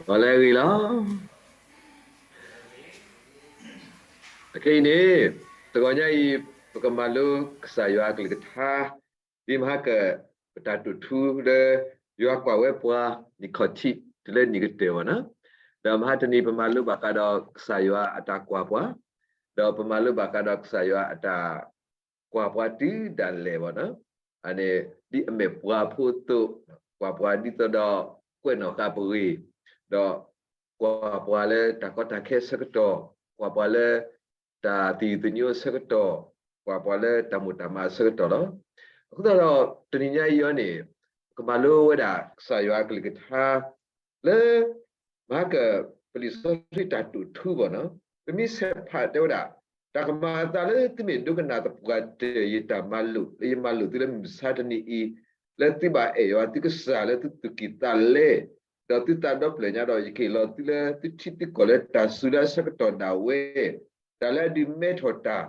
ဂီၤလၢအဂ့ၤလီၤ. အခဲအံၤန့ၣ် တဂီၤညါအံၤ ပကမၤလိကစၢ်ယွၤအကလုၢ်ကထါ ဒ်မဟါက ပတၢ်တိာ်ထူလၢ ယွၤကွၢ်ဝဲပှၤ နံၣ်ခီၣ်ထံး တုၤလၢနံၣ်ကတၢၢ်ဘၣ်နီၤ, ဒီးမဟါတနံၤ ပမၤလိဘၣ်ဃးဒီးကစၢ်ယွၤအတၢ်ကွၢ်ပှၤ, ဒီးပမၤလိဘၣ်ဃးဒီးကစၢ်ယွၤအတၢ် ကွၢ်ပှၤတုၤဒၣ်လဲာ်ဘၣ်နီၤ, အန့ၣ် ဒ်အမဲာ်ပှၤဖိအသိး, ကွၢ်ပှၤဒ်သိးဒီး ကွဲးနီၣ်ဃာ်ပဂ့ၤ, ဒီးကွၢ်ပှၤလၢတၢ်ကီတၢ်ခဲအဆၢကတီၢ်, ကွၢ်ပှၤလၢ တၢ်သယုၢ်သညိအဆၢကတီၢ်, ကွၢ်ပှၤလၢတၢ်မိၣ်တၢ်မၤအဆၢကတီၢ်လီၤ. အဃိသတးဒီး တနံၤညါအံၤအီၤန့ၣ် ပကမၤလိဝဲဒၣ်ကစၢ်ယွၤအကလုၢ်ကထါ လၢ မဟါက ပလံာ်စီဆှံတၢ်တိာ်ထူဘၣ်နီၤ, ပမ့ၢ်ဆဲးဖးတဲဝဲဒၣ်, တၢ်ကမၤအသးလၢသုမ့ၢ်ဒိကနၣ်သပှၢ်တၢၢ် ယတၢ်မၤလိာ် လၢယမၤလိာ်သုလၢမုၢ်မဆါတနံၤအံၤ, လၢသုဘၣ်အဲၣ်ယွၤသုကစၢ်လၢသုသူၣ်ကံၢ်သးလဲ, ဒီးသုသးဒီဖျၢၣ်ညါဒီး ယကဟ့ၣ်လီၤသုလၢသုထံသုကီၢ်လၢတၢ်စူၤလၢအဆၢကတီၢ်ဒၣ်ဝဲ, တၢ်လၢအဒုးမဲထီၣ်တၢ်,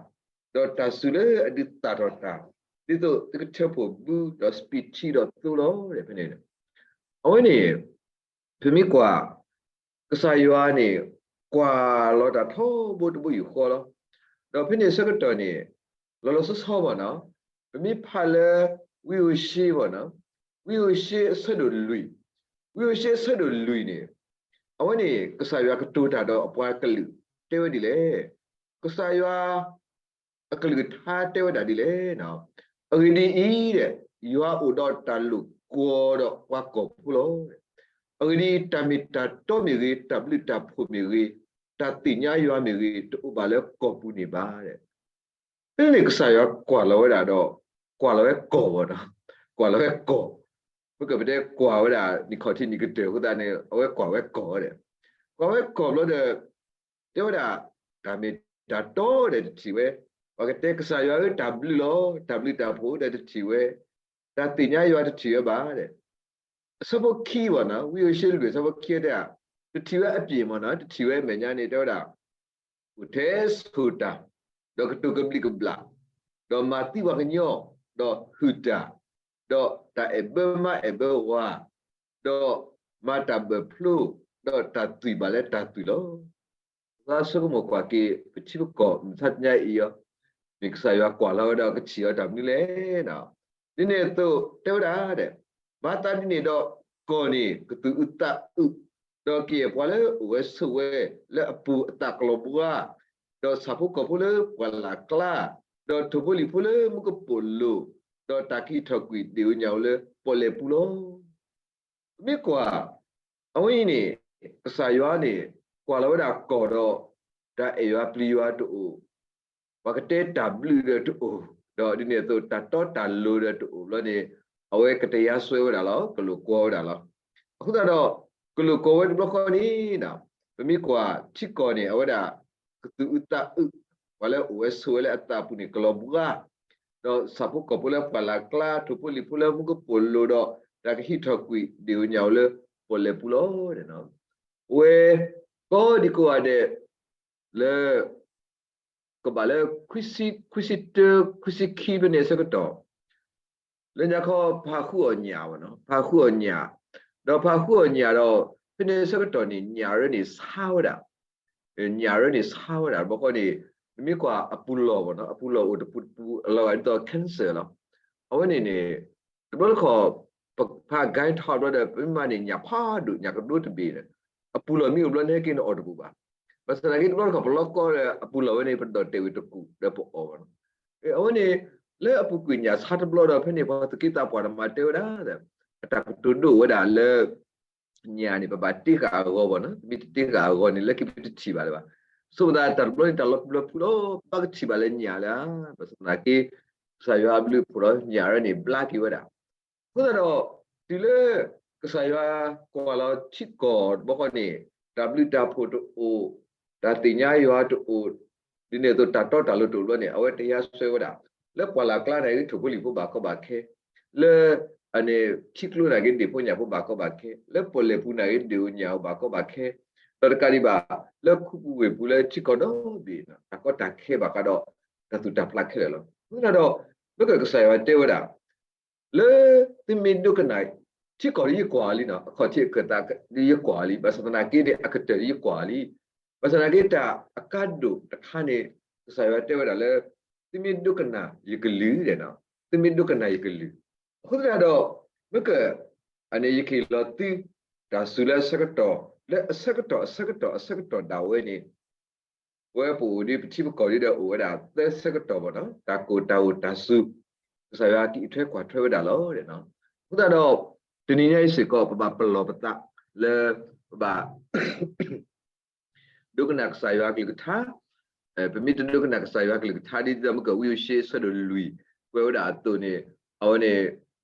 ဒီးတၢ်စူၤလၢအဒုးသၣ်ထီၣ်တၢ်, ဒ်သိးသုကထၢဖှိၣ်ဘုဒီးစပံးထံဒီးသိလီၤ ဖဲန့ၣ်, အဝဲန့ၣ် ပမ့ၢ်ကွၢ် ကစၢ်ယွၤန့ၣ် ကွၢ်လီၤတၢ်ထီဘိတဘိယူၢ်ဃီလီၤ. ဒီးဖဲန့ၣ်အဆၢကတီၢ်န့ၣ် လီၤလီၤဆီဆီဘၣ်နီၤ, ပမ့ၢ်ဖးလၢ ဝံဧိၤၡ့ဘၣ်နီၤ, ဝံဧိၤၡ့အဆၢဒိၣ်လွံၢ်, ဝံဧိၤၡ့အဆၢဒိၣ်လွံၢ်န့ၣ်, အဝဲန့ၣ် ကစၢ်ယွၤကတိၤတၢ်ဒီးအပှၤကလုာ် တဲဝဲဒ်လဲၣ်, ကစၢ်ယွၤ အကလုၢ်ကထါတဲဝဲဒၣ်ဒ်လဲၣ်, အဂ့ၢ်ဒ်အံၤ, ယွၤအိၣ်ဒီးတၢ်လိာ်ကွီၢ်ဒီးပှၤကီၢ်ဖိလီၤ. အဂ့ၢ်ဒ်အံၤ, တၢ်မ့ၢ်တၢ်တီမ့ၢ်ဂ့ၤ, တၢ်ဘျုးတၢ်ဖှိၣ်မ့ၢ်ဂ့ၤ, တၢ်သ့ၣ်ညါယွၤမ့ၢ်ဂ့ၤ, တအိၣ်ဘၣ်လၢကီၢ်ပူၤန့ၣ်ဘၣ်. ဖဲန့ၣ်ကစၢ်ယွၤကွၢ်လီၤဝဲဒၣ်ဒီး ကွၢ်လီၤဝဲကီၢ်ဘၣ်နီၤ, ကွၢ်လီၤဝဲကီၢ်, မ့ၢ်ကပတဲကွၢ်ဝဲဒၣ် နံၣ်ခီၣ်ထံးနံၣ်ကတၢၢ်အဃိသတးန့ၣ် အဝဲကွၢ်ဝဲကီၢ်ဝဲဒၣ်, ကွၢ်ဝဲကီၢ်ဘျီဒီး တဲဝဲဒၣ်, တၢ်မ့ၢ်တၢ်တီဒီးတထံၣ်ဝဲ, ပှၤကတဲကစၢ်ယွၤဧၢ တၢ်ဘျုးလီၤ, တၢ်ဘျုးတၢ်ဖှိၣ်ဒီးတထံၣ်ဝဲ, တၢ်သ့ၣ်ညါယွၤတထံၣ်ဝဲဘၣ်. အဆၢဖိခံဘၣ်နီၤ, ဝံဧိၤၡ့လွံၢ်အဆၢဖိခံတဲ, တထံၣ်ဝဲအပျ့ၤမ့ၢ်နီၤ, တထံၣ်ဝဲအမဲာ်ညါန့ၣ် တဲဝဲဒၣ် အိၣ်ထဲဆိၣ်တၢ်, ဒီးကတိၤကဘျံးကဘျၣ်, ဒီးမၤသံပှၤကညီ, ဒီးဟုၣ်တၢ်, ဒီးတၢ်အဲၣ်ဘၢမါအဲၣ်ဘၢဝၤ, ဒီးမၤတၢ်ဘၢၣ်ဖျိ, ဒီးတၢ်သွံၣ်ဘၣ်လၢတၢ်သွံၣ်လီၤ. ပသးဆိကမိၣ်ကွၢ်က့ၤ ပထံပကီၢ်မုၢ်မဆါတနံၤအံၤအီၤ, မ့ၢ်ကစၢ်ယွၤကွၢ်လီၤဝဲဒီးကထံၣ်အီၤတၢ်မနုၤလဲၣ်. ဒ်န့ၣ်အသိးတဲဝဲဒၣ်, မၤသးဒ်န့ၣ်ဒီး ကီၢ်န့ၣ်ကသူၣ်အုးသးအုး, ဒီးကယဲၢ်ပှၤလၢအိၣ်ဝဲဆိးဝဲလၢအပူၤအသးကလီၤဘှါ, ဒီးဆၣ်ဖိကီၢ်ဖိလၢပှၢ်လၢ်ကျါ, ဒီးထိၣ်ဖိလံၣ်ဖိလၢမူကပိာ်လိၤ, ဒီးတၢ်ကဟံးထီၣ်ကွံာ်ဒ့ၣ်ဧိၤညၣ်ဧိၤလၢပီၣ်လဲၣ်ပူၤလီၤ. ပမ့ၢ်ကွၢ်, အဝဲအံၤန့ၣ် ကစၢ်ယွၤန့ၣ် ကွၢ်လီၤဝဲဒၣ်ကီၢ်ဒီး တၢ်အဲၣ်ယွၤပျံၤယွၤတအိၣ်, ပှၤကတဲတၢ်ဘျုးဒီးတအိၣ်, ဒီးဒ်န့ၣ်အသိးတၢ်တီတၢ်လိၤဒီးတအိၣ်ဘျီန့ၣ်, အဝဲကတယါစွဲဝဲဒၣ်လီၤ, ကလိာ်ကွီဝဲဒၣ်လီၤ. အဃိသတးဒီး ကလိာ်ကွီဝဲတဘျီဃီန့ၣ်, ပမ့ၢ်ကွၢ်ထံကီၢ်န့ၣ် အဝဲဒၣ် ကသူၣ်အုးသးအုး, ပှၤလၢအိၣ်ဝဲဆိးဝဲလၢအသးအပူၤန့ၣ်ကလီၤဘှါ, ဒီးဆၣ်ဖိကီၢ်ဖိလၢပှၢ်လၢ်ကျါ, ထိၣ်ဖိလံၣ်ဖိလၢမူကပိာ်လိၤဒီး တၢ်ကဟံးထီၣ်ကွံာ်ဒ့ၣ်ဧိၤညၣ်ဧိၤလၢပီၣ်လဲၣ်ပူၤလီၤ. အဝဲ ကိးဒံကိးဂၤဒဲး လၢ ကဘၣ်လၢ ခွံဆံတၢ ခွံဆံခံဖဲန့ၣ်အဆၢကတီၢ်, လၢညါခီဖးဃုအီၣ်ညၣ်ဘၣ်နီၤ, ဖးဃုအီၣ်ညၣ်, ဒီးဖးဃုအီၣ်ညၣ်ဒီး ဖဲန့ၣ်အဆၢကတီၢ်န့ၣ် ညၣ်ရၢန့ၣ်ဆါဝဲဒၣ်, ညၣ်ရၢန့ၣ်ဆါဝဲဒၣ် ဘၣ်ဃီန့ၣ်, ပမ့ၢ်ကွၢ်အပူၤလီၢ်ဘၣ်နီၤ, အပူၤလီၢ်အိၣ်တပူၤတပူၤ အလီၤဂာ်ဒ်သိး cancer လီၤ. အဝဲန့ၣ်န့ၣ် တဘျီတခီၣ် ဖး ဂိုင်းထောက် ဘျီဒီး ပမ့ၢ်မၤန့ၢ်ညၣ်ဖးဒိၣ် ညၣ်ကဒိတဘ့ၣ်န့ၣ်, အပူၤလီၢ်မ့ၢ်အိၣ်ဘျီန့ၣ်ဟဲက့ၤန့ၣ်အီၣ်တပူၤဘၣ်. ဘၣ်ဆၣ်သနာ်က့တဘျီတခီၣ်ပလီၢ်ကီၢ်ဒီး အပူၤလီၢ်ဝဲန့ၣ် ပဒိးတဲာ်ဝံၤတကူာ်ဒီးပအီၣ်ဘၣ်နီၤ. အဝဲန့ၣ် လၢအပူၤကွံာ်ညၣ်ဆါတဘျီဒီး ဖဲန့ၣ်ပှၤသူၣ်က့သးပှၢ်တမၤတဲဝဲဒၣ်, အတၢ်ကတိၤဒိၣ်ဝဲဒၣ်လၢ ညၣ်န့ၣ် ပဘၣ်တ့ဃာ်အဂီၤဘၣ်နီၤ, ပမ့ၢ်တတ့ဃာ်အဂီၤန့ၣ် လၢခံပတထံၣ်ဘၣ်လၢၤဘၣ်. ဆိမိၣ်သးတၢ်တဘျီန့ၣ် တၢ်လီၤပျံၤလီၤဖုးလီၤ, ဘၣ်ကထံၣ်ဘၣ်လၢညၣ်လၢ, ဘၣ်ဆၣ်သနာ်က့ ကစၢ်ယွၤအဘျုးအဖှိၣ်ဒီး ညၣ်ရၢန့ၣ် ဘျါက့ၤဝဲဒၣ်. အဃိသတးဒီး တုၤလၢ ကစၢ်ယွၤကွၢ်လီၤထံကီၢ်တဘျီဃီန့ၣ် တၢ်ဘျုးတၢ်ဖှိၣ်တအိၣ်, တၢ်သ့ၣ်ညါယွၤတအိၣ်, ဒ်န့ၣ်အသိးတၢ်တီတၢ်လိၤတအိၣ်ဘျီန့ၣ် အဝဲတယါစွဲဝဲဒၣ်, လၢပှၢ်လၢ်ကျါန့ၣ်ဂ့ၤ ထိၣ်ဖိလံၣ်ဖိဘၣ်ကီဘၣ်ခဲ, လၢ အန့ၣ် ထံကျိန့ၣ်ဂ့ၤ ဒ့ၣ်ဖိညၣ်ဖိဘၣ်ကီဘၣ်ခဲ, လၢပီၣ်လဲၣ်ပူၤန့ၣ်ဂ့ၤ ဒ့ၣ်ဧိၤညၣ်ဧိၤဘၣ်ကီဘၣ်ခဲ, ဒီးတကးဒံးဘၣ် လၢခူပူၤဝ့ၢ်ပူၤလၢထံကီၢ်ဒီဘ့ၣ် တၢ်ကီတၢ်ခဲဘၣ်ဃးဒီး တၢ်သူၣ်တၢ်ဖျးခဲလၢာ်လီၤ. အဃိသတးဒီး လၢကစၢ်ယွၤတဲဝဲဒၣ် လၢသုမ့ၢ်ဒိကနၣ် ထံကီၢ်ဒ်ယကွၢ်လံနီၤ, အခီၣ်ထံးအခၢၣ်သးဒ်ယကွၢ်လံ, ဘၣ်ဆၣ်သနာ်က့န့ၣ် အကတၢၢ်ဒ်ယကွၢ်လံ. ဘၣ်ဆၣ်သနာ်က့ တၢ်အကါဒိၣ်တခါန့ၣ် ကစၢ်ယွၤတဲဝဲဒၣ်လၢ သုမ့ၢ်ဒိကနၣ်ယကလုၢ်, သုမ့ၢ်ဒိကနၣ်ယကလုၢ်. အဃိသတးဒီး မ့ၢ်က အန့ၣ်ယကဟ့ၣ်လီၤသု တၢ်စူၤလၢအဆၢကတီၢ်, လၢအဆၢကတီၢ်အဆၢကတီၢ်အဆၢကတီၢ်ဒၣ်ဝဲန့ၣ် ပဝဲပအိၣ်ဒီးပထံပကီၢ်ဒီးအိၣ်ဝဲဒၣ်သၢဆၢကတီၢ်ဘၣ်နီၤ, တၢ်ကိၢ်တၢ်ဂီၤတၢ်စူၤ, ကစၢ်ယွၤကအံးထွဲကွၢ်ထွဲဝဲဒၣ်လီၤ. အဃိသတးဒီး တနံၤညါအံၤစ့ၢ်ကီး ပဘၣ်ပလီၢ်ပသးလၢ ပဘၣ် ဒိကနၣ်ကစၢ်ယွၤကလုၢ်ကထါ, ပမ့ၢ်တဒိကနၣ်ကစၢ်ယွၤကလုၢ်ကထါ ဒ်သိးမ့ၢ်ကဝံယိၤၡ့အဆၢဒိၣ်လွံၢ် ကွဲးဝဲဒၣ်အသိးန့ၣ်, အဝဲန့ၣ်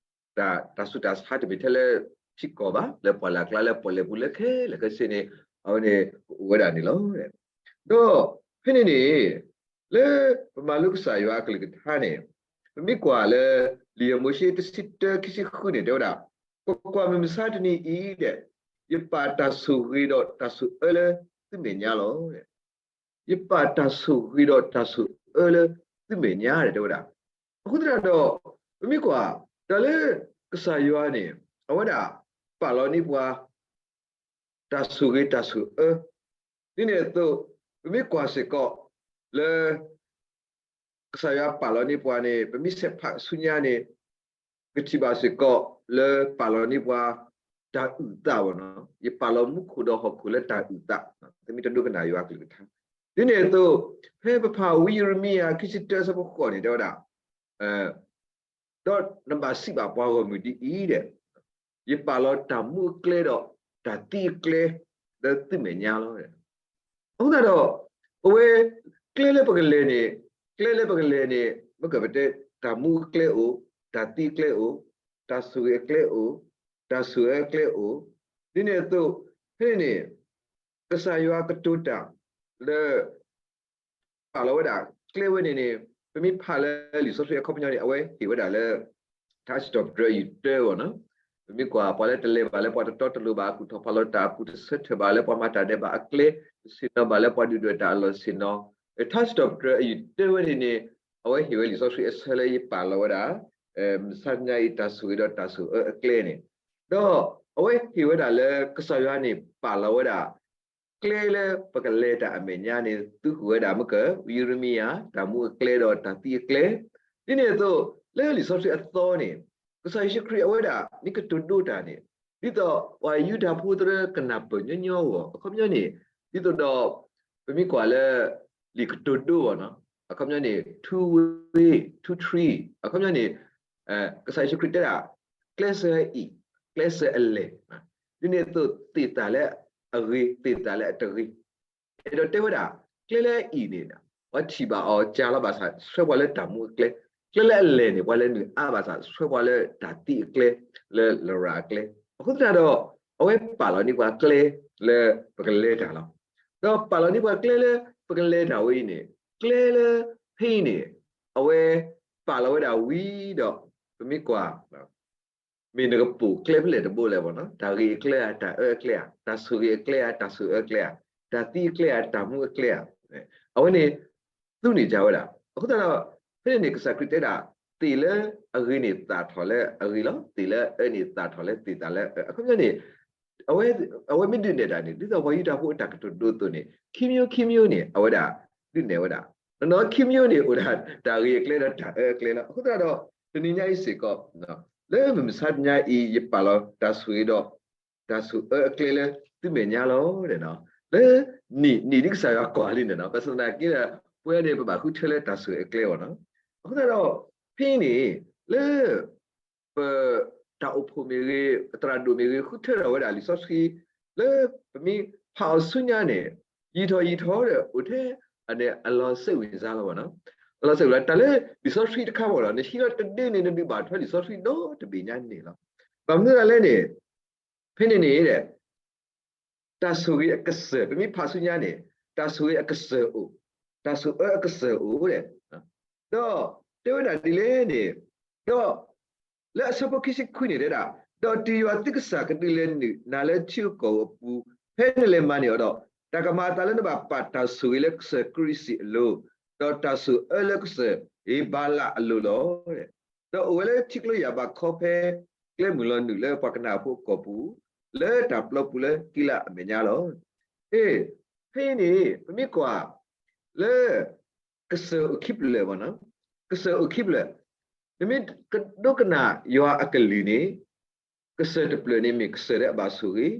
တၢ်စူၤတၢ်ဆါတမ့ၢ်ထဲလၢထံကီၢ်ဘၣ်, လၢပှၢ်လၢ်ကျါ လၢပီၣ်လဲၣ်ပူၤလၢခဲလၢာ်ခဲဆ့န့ၣ် အဝဲန့ၣ် ကအိၣ်ဝဲဒၣ်န့ၣ်လီၤ. ဒီးဖဲန့ၣ်န့ၣ် လၢပမၤလိကစၢ်ယွၤအကလုၢ်ကထါန့ၣ် ပမ့ၢ်ကွၢ်လၢ လံာ်မိၤၡ့တဆံတၢ ခံဆံဃုန့ၣ် တဲဝဲဒၣ်, ကွၢ်ကွၢ်, မုၢ်မဆါတနံၤအံၤဒဲး ယပာ်တၢ်ဆိၣ်ဂ့ၤဒီးတၢ်ဆိၣ်အၢလၢသုမဲာ်ညါလီၤ. ယပာ်တၢ်ဆိၣ်ဂ့ၤဒီးတၢ်ဆိၣ်အၢလၢသုမဲာ်ညါန့ၣ် တဲဝဲဒၣ်. အဃိသတးဒီး ပမ့ၢ်ကွၢ် တၢ်လၢကစၢ်ယွၤန့ၣ် အဝဲဒၣ်ပာ်လီၤန့ၢ်ပှၤ တၢ်ဆိၣ်ဂ့ၤတၢ်ဆိၣ်အၢ, ဒ်န့ၣ်အသိး ပမ့ၢ်ကွၢ်စ့ၢ်ကီးလၢ ကစၢ်ယွၤပာ်လီၤန့ၢ်ပှၤန့ၣ် ပမ့ၢ်ဆဲးဖးဆူညါန့ၣ် ကထံၣ်ဘၣ်စ့ၢ်ကီးလၢပာ်လီၤန့ၢ်ပှၤ တၢ်အုၣ်သးဘၣ်နီၤ, ယပာ်လီၤမူခိၣ်ဒီးဟီၣ်ခိၣ်လၢတၢ်အုၣ်သး, သုမ့ၢ်တဒိကနၣ်ယွၤကလုၢ်ကထါ. ဒ်န့ၣ်အသိး ဖဲပဖးဝံယံးရမံယၤ ခံဆံတၢအဆၢဖိဃိးန့ၣ် တဲဝဲဒၣ် ဒီးနဘၣ်စံးဘၣ်ပှၤဂီၢ်မုၢ်ဒ်အံၤဒဲး, ယပာ်လီၤတၢ်မူအကျဲဒီးတၢ်သံအကျဲလၢသုမဲာ်ညါလီၤ. အဃိသတးဒီး ပဝဲ ကျဲလၢပကလဲၤန့ၣ်, ကျဲလၢပကလဲၤန့ၣ် မ့ၢ်ကပတဲ တၢ်မူအကျဲအိၣ်, တၢ်သံအကျဲအိၣ်, တၢ်ဆိၣ်ဂ့ၤအကျဲအိၣ်, တၢ်ဆိၣ်အၢအကျဲအိၣ်, ဒ်န့ၣ်အသိး ဖဲန့ၣ်န့ၣ် ကစၢ်ယွၤကတိၤတၢ်လၢ ပာ်လီၤဝဲဒၣ် ကျဲဝဲန့ၣ်န့ၣ် ပမ့ၢ်ဖးလၢလံာ်စီဆှံအခီပညီန့ၣ် အဝဲဟ့ၣ်ဝဲဒၣ်လၢ ထါစံးထီၣ်ပတြၢၤအယုၢ်တၢဝဲနီၤ, ပမ့ၢ်ကွၢ် ပှၤလၢတလဲၤဘၣ်လၢပှၤတတီတလိၤဘၣ်အကူၣ်ထီၣ်ဖးလီၤတၢ်အပူၤ, တဆၢထၢၣ်ဘၣ်လၢပှၤမၤတၢ်ဒဲးဘးအကျဲ, တဆ့ၣ်နီၤဘၣ်လၢပှၤဒုၣ်ဒွဲၣ်တၢ်အလီၢ်ဆ့ၣ်နီၤ, ထါစံးထီၣ်ပတြၢၤအယုၢ်တၢဝဲန့ၣ်န့ၣ် အဝဲဟ့ၣ်ဝဲလံာ်စီဆှံအဆၢလၢယပာ်လီၤဝဲဒၣ် မုၢ်ဆါတနံၤအံၤ တၢ်ဆိၣ်ဂ့ၤဒီးတၢ်ဆိၣ်အၢအကျဲန့ၣ်, ဒီးအဝဲဟ့ၣ်ဝဲဒၣ်လၢကစၢ်ယွၤန့ၣ် ပာ်လီၤဝဲဒၣ် ကျဲလၢပကလဲၤတၢ်အမဲာ်ညါန့ၣ် သုဃုာ်ဝဲဒၣ်မ့ၢ်က ဝံယံးရမံယၤ တၢ်မူအကျဲဒီးတၢ်သံအကျဲ, ဒ်န့ၣ်အသိး လၢလံာ်စီဆှံအသီန့ၣ် ကစၢ်ယ့ၣ်ၡူးခရံာ်အဝဲဒၣ် မ့ၢ်ကတိၤဒိတၢ်န့ၣ် ဒ်သိးပှၤယူဒၤဖိသရၢကနၢ်ပၢၢ်ညီညီအဂီၢ် အခီပညီန့ၣ် ဒ်သိးဒီး ပမ့ၢ်ကွၢ်လၢ လံာ်ကတိၤဒိအဂီၢ်နီၤ အခီပညီန့ၣ် two way, two tree အခီပညီန့ၣ် ကစၢ်ယ့ၣ်ၡူးခရံာ်တဲဒၣ် ကျဲစၢၤအံၤ, ကျဲစၢၤအလဲၢ်, ဒ်န့ၣ်အသိးသ့ၣ်သၣ်လၢအဂ့ၤ သ့ၣ်သၣ်လၢအတဂ့ၤ, အဲၣ်ဒိးတဲဝဲဒၣ် ကျဲလၢအအံၤန့ၣ် ပှၤထံၣ်ဘၣ်အီၤကၢ်လီၤဘၣ်ဆၣ် ဆှၢပှၤလၢတၢ်မူအကျဲ, ကျဲလၢအလဲၢ်န့ၣ် ပှၤလဲၤနုာ်အါဘၣ်ဆၣ် ဆှၢပှၤလၢတၢ်သံအကျဲ လၢလရာ်အကျဲ, အဃိသတးဒီး အဝဲပာ်လီၤန့ၢ်ပှၤကျဲလၢပကလဲၤတၢ်လီၤ. ဒီးပာ်လီၤန့ၢ်ပှၤကျဲလၢပကလဲၤတၢ်ဝဲအံၤန့ၣ် ကျဲလၢဖဲအံၤန့ၣ် အဝဲပာ်လီၤဝဲဒၣ်ဝံၤဒီး ပမ့ၢ်ကွၢ် မ့ၢ်နကပိာ်ကျဲဖဲလဲၣ်တဘိလဲၣ်ဘၣ်နီၤ တၢ်ဂ့ၤအကျဲဧါ တၢ်အၢအကျဲဧါ တၢ်ဆိၣ်ဂ့ၤအကျဲဧါ တၢ်ဆိၣ်အၢအကျဲဧါ တၢ်သံအကျဲဧါ တၢ်မူအကျဲဧါ အဝဲန့ၣ် သူန့ၢ်ကဝဲဒၣ် အဃိသတးဒီး ဖဲန့ၣ်န့ၣ် ကစၢ်ခရံာ်တဲဒၣ် သ့ၣ်လၢအဂ့ၤန့ၣ်သၣ်ထီၣ်လၢအဂ့ၤလီၤ သ့ၣ်လၢအအၢန့ၣ်သၣ်ထီၣ်လၢသ့ၣ်သၣ်လၢအအၢ အခီပညီန့ၣ် အဝဲမ့ၢ်ဒုးနဲၣ်တၢ်န့ၣ် ဒ်သိးပှၤယူဒၤဖိအတၢ်ကတိၤဒိအသိးန့ၣ် ခံမျိုးခံမျိုးန့ၣ် အဝဲဒၣ် ဒုးနဲၣ်ဝဲဒၣ် နီၢ်နီၢ်ခံမျိုးန့ၣ် အိၣ်ဒၣ်တၢ်ဂ့ၤအကျဲဒီးတၢ်အၢအကျဲလီၤ. အဃိသတးဒီး တနံၤညါအံၤစ့ၢ်ကီး လၢမုၢ်မဆါတနံၤညါအံၤ ယပာ်လီၤတၢ်ဆိၣ်ဂ့ၤဒီး တၢ်ဆိၣ်အၢအကျဲလၢသုမဲာ်ညါလီၤ. လၢနံၣ်နံၣ်ဒ်ကစၢ်ယွၤကွၢ်လံန့ၣ်နီၤ ဘၣ်ဆၣ်သနာ်က့ဒီး ပဝဲန့ၣ် ပဘၣ်ဃုထၢလၢတၢ်ဆိၣ်ဂ့ၤအကျဲအဂီၢ်နီၤ. အဃိသတးဒီး ဖဲအံၤန့ၣ် လၢ ပ တၢ်အိၣ်ဖှိၣ်မ့ၢ်ဂ့ၤ သရၣ်ဒိၣ်မ့ၢ်ဂ့ၤ ဃုထၢထီၣ်ဝဲဒၣ်လံာ်စီဆှံ လၢပမ့ၢ်ဖးအီၤဆူညါန့ၣ် ယံာ်ထီၣ်ယံာ်ထီၣ်ဒီး အိၣ်ထဲအလီၤစဲးဝံၤစါလီၤဘၣ်နီၤ. အလီၤစဲးဝံၤလီၤ တၢ်လၢလံာ်စီဆှံတခါဘၣ်ဒီး နဟံးလီၤတဒ့န့ၣ် နဒုးဘၣ်ထွဲလံာ်စီဆှံဒီတဘ့ၣ်ညါန့ၣ်လီၤ. ဘၣ်မနုၤလဲၣ်န့ၣ် ဖဲန့ၣ်န့ၣ် တၢ်ဆိၣ်ဂ့ၤအကစၢၢ် ပမ့ၢ်ဖးဆူညါန့ၣ် တၢ်ဆိၣ်ဂ့ၤအကစၢၢ်အိၣ်, တၢ်ဆိၣ်အၢအကစၢၢ်အိၣ်ဒီး ဒီးတဲဝဲဒၣ်ဒ်လဲၣ်န့ၣ်, ဒီးလၢအဆၢဖိခံဆံခွံန့ၣ်တဲဒၣ်, ဒီးတုၤယွၤသုကစၢ်ကဒုးလဲၤနုာ်နၤလၢထံဂုၤကီၢ်ဂၤအပူၤ, ဖဲနလဲၤမၤန့ၢ်အီၤဒီး, တၢ်ကမၤအသးလၢနဘၣ်ပာ်တၢ်ဆိၣ်ဂ့ၤလၢကစၢၢ်ကရံၣ်စံၣ်အလိၤ, ဒီးတၢ်ဆိၣ်အၢလၢကစၢၢ်ဧ့ဘၤလးအလိၤလီၤ. ဒီးအိၣ်ဝဲလၢထံကျိယၢ်ဘးခီဖဲ ကျဲမုၢ်လီၤနုာ်လၢပှၤကနၣ်အဖိအကီၢ်ပူၤ လၢတၢ်ပျီပူၤလၢကံလးအမဲာ်ညါလီၤ. အ့ ဖဲအံၤန့ၣ် ပမ့ၢ်ကွၢ်လၢ ကစၢၢ်အိၣ်ခံဖျၢၣ်ဘၣ်နီၤ, ကစၢၢ်အိၣ်ခံဖျၢၣ်, နမ့ၢ်ကဒိကနၣ်ယွၤအကလုၢ်န့ၣ် ကစၢၢ်တဖျၢၣ်န့ၣ်မ့ၢ်ကစၢၢ်လၢအဘၣ်ဆိၣ်ဂ့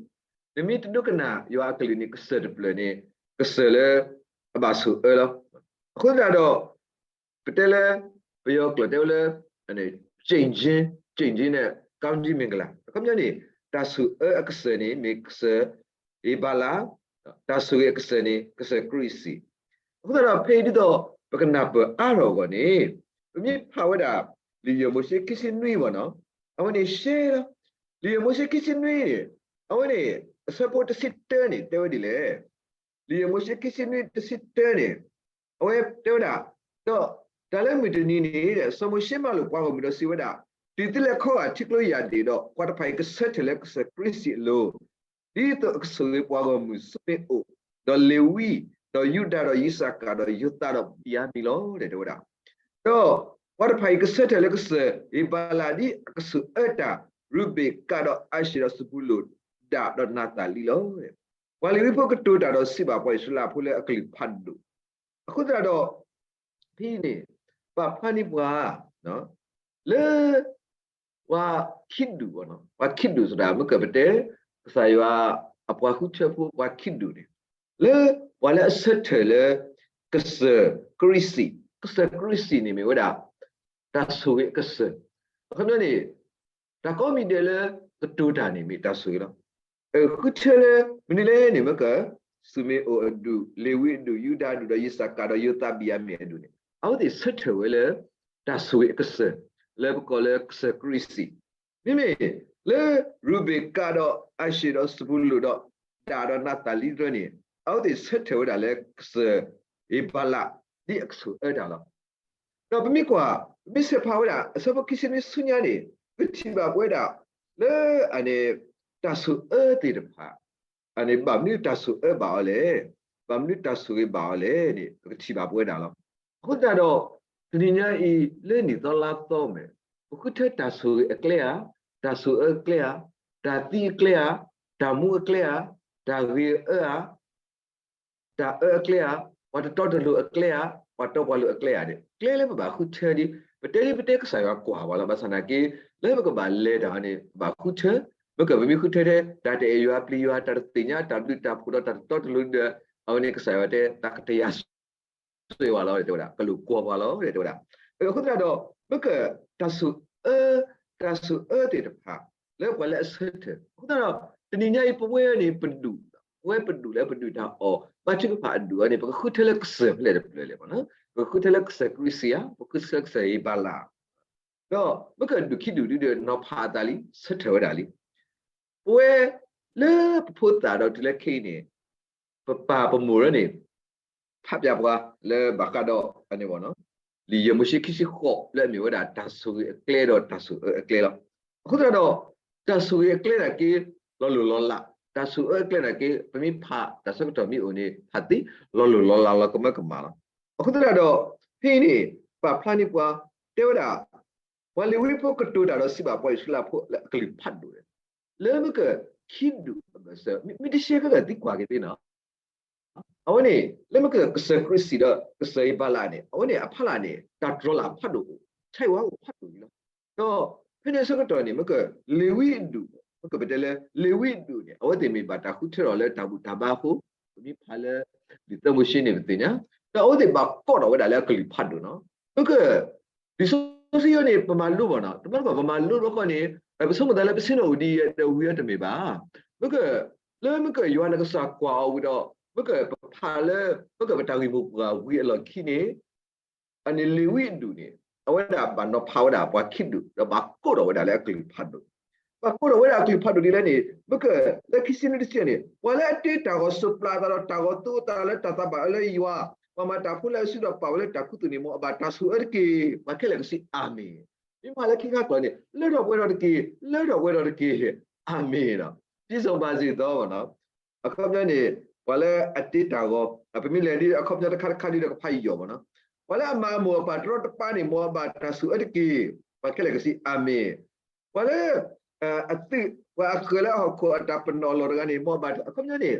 ၤ, နမ့ၢ်တဒိကနၣ်ယွၤအကလုၢ်န့ၣ် ကစၢၢ်တဖျၢၣ်န့ၣ် ကစၢၢ်လၢအဘၣ်ဆိၣ်အၢလီၤ. အဃိသတးဒီး ပတဲလၢ ပယီၤကျိာ်တဲဝဲလၢ change, change န့ၣ် ကမ္မင်္ဂလာ အခီပညီန့ၣ် တၢ်ဆိၣ်အၢအကစၢၢ်န့ၣ် မ့ၢ်ကစၢၢ်အ့ဘၤလး, တၢ်ဆိၣ်ဂ့ၤအကစၢၢ်န့ၣ် ကစၢၢ်ကရံၣ်စံၣ်. အဃိသတးဒီး ဖဲအံၤဒ်သိး ပကနၢ်ပၢၢ်အါထီၣ်အဂီၢ်န့ၣ် ပမ့ၢ်ဖးဝဲဒၣ် လံာ်ယိၤမိၤၡ့ခံဆံနွံဘၣ်နီၤ, အဝဲန့ၣ်ရှဲလီၤ. လံာ်ယိၤမိၤၡ့ခံဆံနွံန့ၣ် အဝဲန့ၣ် အဆၢဖိတဆံတၢန့ၣ် တဲဝဲဒ်လဲၣ်. လံာ်ယိၤမိၤၡ့ခံဆံနွံတဆံတၢန့ၣ် အဝဲတဲဝဲဒၣ်, ဒီးတၢ်လၢမုၢ်တနံၤန့ၣ် စီၤမိၤၡ့မၢလိာ်ပှၤဂီၢ်မုၢ်ဒီးစံးဝဲဒၣ်, တုၤသုလဲၤခီဂာ်ထံကျိယၢ်ဒ့ၣ်ဒီး ပှၤတဖၣ်အံၤကဆၢထၢၣ်လၢကစၢၢ်ကရံၣ်စံၣ်အလိၤ, ဒ်သိးအကဆိၣ်ဂ့ၤပှၤဂီၢ်မုၢ်ၡံမ့ၣ်အိၣ်, ဒီးလ့ၤဝံ, ဒီးယူဒၤ, ဒီးယံးစၤကၤ, ဒီးယိၤသး, ဒီးဘ့ၣ်ယၤမံၣ်လီၤ တဲဝဲဒၣ်. ဒီးပှၤတဖၣ်အံၤကဆၢထၢၣ်လၢကစၢၢ်အ့ဘၤလး ဒ်အကဆိၣ်အၢတၢ် ရူၤဘ့ၣ်, ဂါဒ်, ဒီးအၤၡ့ၣ်, ဒီးစပူၤလိၣ်, ဒၣ်, ဒီးနၤသၤလံလီၤ. ပှၤလ့ၤဝံဖိကတိၤတၢ်ဒီးစံးဘၣ်ပှၤအံၣ်စရ့လးဖိလၢအကလုၢ်ဖးဒိၣ်, အဃိသတးဒီး ဖဲအံၤန့ၣ် ပာ်ဖျါန့ၢ်ပှၤ လၢ ပှၤခံဒူၣ်, ပှၤခံဒူၣ်ဆိုတာ် မ့ၢ်ကပတဲ ကစၢ်ယွၤအပှၤဃုထၢဖိ ပှၤခံဒူၣ်န့ၣ် လၢပှၤလၢအဆၢထၢၣ်လၢ ကစၢၢ်ကရံၣ်စံၣ်, ကစၢၢ်ကရံၣ်စံၣ်န့ၣ်မ့ၢ်ဝဲဒၣ် တၢ်ဆိၣ်ဂ့ၤအကစၢၢ်, အခီပညီန့ၣ် တၢ်ကိးမံၤဒဲးလၢကတိၤတၢ်န့ၣ်မ့ၢ်တၢ်ဆိၣ်ဂ့ၤလီၤ. ဃုထၢလၢမနုၤလဲၣ်န့ၣ် မ့ၢ်က ၡံမ့ၣ်အိၣ်အဒူၣ်, လ့ၤဝံအဒူၣ်, ယူဒၤအဒူၣ်, ဒီးယံးစၤကၤ, ဒီးယိၤသး, ဘ့ၣ်ယၤမံၣ်အဒူၣ်န့ၣ် အဝဲသ့ၣ်ဆၢထၢၣ်ဝဲလၢ တၢ်ဆိၣ်ဂ့ၤအကစၢၢ် လၢပကိးလၢကစၢၢ်ကရံၣ်စံၣ်, မ့မ့ၢ်လၢ ရူၤဘ့ၣ်, ဂါဒ်, ဒီးအၤၡ့ၣ်, ဒီးစပူၤလိၣ်, ဒီးဒၣ်, ဒီးနၤသၤလံတဖၣ်န့ၣ် အဝဲသ့ၣ်ဆၢထၢၣ်ဝဲဒၣ်လၢကစၢၢ်အ့ဘၤလး ဒ်အကဆိၣ်အၢတၢ်လီၤ. ဒီးပမ့ၢ်ကွၢ် ပမ့ၢ်ဆဲးဖးဝဲဒၣ် အဆၢဖိခံဆံနွံဆူညါန့ၣ် ပကထံၣ်ဘၣ်ပဝဲဒၣ် လၢအန့ၣ် တၢ်ဆိၣ်အၢသ့ၣ်တဖၣ် အန့ၣ် ဘၣ်မနုၤတၢ်ဆိၣ်အၢဘၣ်အီၤလဲၣ်, ဘၣ်မနုၤတၢ်ဆိၣ်ဂ့ၤဘၣ်အီၤလဲၣ်န့ၣ် ပကထံၣ်ဘၣ်ပဝဲဒၣ်လီၤ. အဃိသတးဒီး တနံၤညါအံၤ လၢနံၣ်သီလါသီမဲာ် ပဃုထၢတၢ်ဆိၣ်ဂ့ၤအကျဲဧါ, တၢ်ဆိၣ်အၢအကျဲဧါ, တၢ်သံအကျဲဧါ, တၢ်မူအကျဲဧါ, တၢ်ဂ့ၤအၢဧါ, တၢ်အၢအကျဲဧါ, ပှၤတတီတလိၤအကျဲဧါ, ပှၤတီပှၤလိၤအကျဲဧါန့ၣ် ကျဲလၢပဘၣ်ဃုထၢဒ် ပတဲဒ်ပတဲကစၢ်ယွၤကွၢ်ပှၤလီၤ. ဘၣ်ဆၣ်သနာ်က့ လၢပကဘၣ်လဲၤတၢ်န့ၣ် ပဘၣ်ဃုထၢ, မ့ၢ်ကပမ့ၢ်ဃုထၢထဲ တၢ်တအဲၣ်ယွၤပျံၤယွၤ တၢ်တသ့ၣ်ညါ တၢ်ဘျုးတၢ်ဖှိၣ်ဒီးတၢ်တတီတလိၤဒီး အဝဲန့ၣ်ကစၢ်ယွၤတဲ တၢ်ကတယာ် စွဲဝဲလီၤ တဲဝဲဒၣ် ကလူၤကွီၢ်ပှၤလီၤ တဲဝဲဒၣ်. အဃိသတးဒီး မ့ၢ်က တၢ်ဆိၣ်အၢ, တၢ်ဆိၣ်အၢသ့ၣ်တဖၣ် လၢပှၤလၢအဆၢထၢၣ် အဃိသတးဒီး တနံၤညါအံၤ ပဝဲန့ၣ်ပဒူၣ်, ပဝဲပဒူၣ်လၢပဒူၣ်တၢ်အီၣ် ဘၣ်ထုကဖၣ်အဒူၣ်အံၤန့ၣ် ပကဃုထၢလၢကစၢၢ်ဖဲလဲၣ်တဖျၢၣ်လဲၣ်မ့ၢ်နီၤ, ပကဃုထၢလၢကစၢၢ်ကရံၣ်စံၣ်ဧါ, ပဃုထၢလၢကစၢၢ်အ့ဘၤလး ဒီးမ့ၢ်ကဒူၣ်ခံဒူၣ်ဒုဒီး နီၤဖးအသးလံ ဆၢထၢၣ်ဝဲဒၣ်လံ. ပဝဲလၢပဖိသၣ်ဒီးတုၤလၢခဲအံၤန့ၣ် ပပၢ်ပမိၢ်လၢန့ၣ် ဖးပၠးပှၤလၢဘၣ်ဃးဒီးအန့ၣ်ဘၣ်နီၤ, လံာ်ယဲၢ်မိၤၡ့ခံဆံဃိး လၢအမ့ၢ်ဝဲဒၣ်တၢ်ဆိၣ်ဂ့ၤအကျဲဒီးတၢ်ဆိၣ်အၢအကျဲလီၤ. အဃိသတးဒီး တၢ်ဆိၣ်ဂ့ၤအကျဲနာ်က့ လီၤလိၢ်လီၤလး, တၢ်ဆိၣ်အၢအကျဲနာ်က့ ပမ့ၢ်ဖးတၢ်ဆၢကတီၢ်မ့ၢ်အိၣ်န့ၣ် ဖးသ့ လီၤလိၢ်လီၤလးလီၤကမၢကမၣ်လီၤ. အဃိသတးဒီး ဖဲအံၤန့ၣ် ပာ်ဖျါန့ၢ်ပှၤ တဲဝဲဒၣ် ပှၤလ့ၤဝံဖိကတိၤတၢ်ဒီးစံးဘၣ်ပှၤအံၣ်စရ့လးဖိလၢအကလုၢ်ဖးဒိၣ်န့ၣ် လၢမ့ၢ်ကခံဒူၣ်အဘၢၣ်စၢၤ မ့ၢ်တရှဲကဂၤသံကွၢ်က့ၤသ့နီၤ, အဝဲန့ၣ် လၢမ့ၢ်ကကစၢၢ်ခရံာ်စံၣ်ဒီးကစၢၢ်အံၤဘၣ်လၢ်န့ၣ် အဝဲန့ၣ်အဖီလာ်န့ၣ် တၢ်တြီလာ်ဖးဒိၣ်အိၣ် ဆဲးဝါအိၣ်ဖးဒိၣ်လံလီၤ. ဒီးဖဲန့ၣ်ဆၢကတီၢ်န့ၣ် မ့ၢ်ကလ့ၤဝံအဒူၣ် မ့ၢ်ကပတဲလၢ လ့ၤဝံအဒူၣ်န့ၣ် အဝဲသ့ၣ်မ့ၢ်ဘၣ်တၢ်ဃုထၢထီၣ်လၢတၢ်ဘူၣ်တၢ်ဘါအဃိ ပမ့ၢ်ဖးလၢ လံာ်သၢမိၤၡ့န့ၣ်ပသ့ၣ်ညါ, ဒီးအဝဲသ့ၣ်ဘၣ်ကိးထီၣ်ဝဲဒၣ်လၢအကလုၢ်ဖးဒိၣ်နီၤ, မ့ၢ်က လံာ်စီဆှံအံၤန့ၣ် ပမၤလိဘၣ်နီၤ, တဘျီတခီၣ်ပမၤလိတဘျီဃီန့ၣ် ပဆိကမိၣ်သးလၢပဆ့ၣ်နီၤအိၣ်ဒ်အံၤဒီးဝံၤအီၤတမ့ၢ်ဘၣ်. မ့ၢ်က လၢမ့ၢ်ကယွၤနကစၢ်ကွၢ်အီၤဝံၤဒီး မ့ၢ်ကပဖးလၢ မ့ၢ်ကပတၢ်ဂံၢ်မိၢ်ပှၢ်ဝံၤအလီၢ်ခံန့ၣ် အန့ၣ်လ့ၤဝံအဒူၣ်န့ၣ် အဝဲဒၣ်ဘၣ်နီၤဖးဝဲဒၣ်ပှၤခံဒူၣ် ဒီးဘၣ်ကိးထီၣ်ဝဲဒၣ်လၢအကလုၢ်ဖးဒိၣ်, ဘၣ်ကိးထီၣ်ဝဲဒၣ်အကလုၢ်ဖးဒိၣ်ဒ်လဲၣ်န့ၣ် မ့ၢ်က လၢခံဆံနွံတဆံန့ၣ် ပှၤလၢအတ့တၢ်ဂီၤစိးပျၢ်အသးဒီးတၢ်ဂီၤသူအသးလၢတၢ်သးဘၣ်အၢလၢယွၤ, ပှၤမၤတၢ်ဖိလၢအစုဒီးပာ်ဝဲလၢတၢ်ခူသူၣ်န့ၣ် မ်အဘၣ်တၢ်ဆိၣ်အၢတက့ၢ်. ပှၤခဲလၢာ်ကစံးအၤမ့ၣ်, မ့ၢ်မၤလၢခံခါကျိာ်န့ၣ် လၢထီၣ်ပှဲၤထီၣ်တက့ၢ်, လၢထီၣ်ပှဲၤထီၣ်တက့ၢ်, အၤမ့ၣ်နီၤ, ဒ်သိးဘၣ်စ့ၢ်ကီးနီၤ အခီပညီန့ၣ် ပှၤလၢအတ့တၢ်ဂီၤ ပမ့ၢ်လဲၤဒ်အခီပညီတခါတခါဒ်ဒီးကဖးယံာ်ယီၢ်မ့ၢ်နီၤ, ပှၤလၢအမၤအမိၢ်အပၢ်တရီတပါန့ၣ် မ်အဘၣ်တၢ်ဆိၣ်အၢတက့ၢ်. ပှၤခဲလၢာ်ကစံးအၤမ့ၣ်, ပှၤလၢ အသုး ပှၤအဃၢၤလၢအဟီၣ်ခိၣ်အတၢ်ပနီၣ်လီၢ်တဂၤန့ၣ် မ်အဘၣ်တၢ် အခီပညီန့ၣ်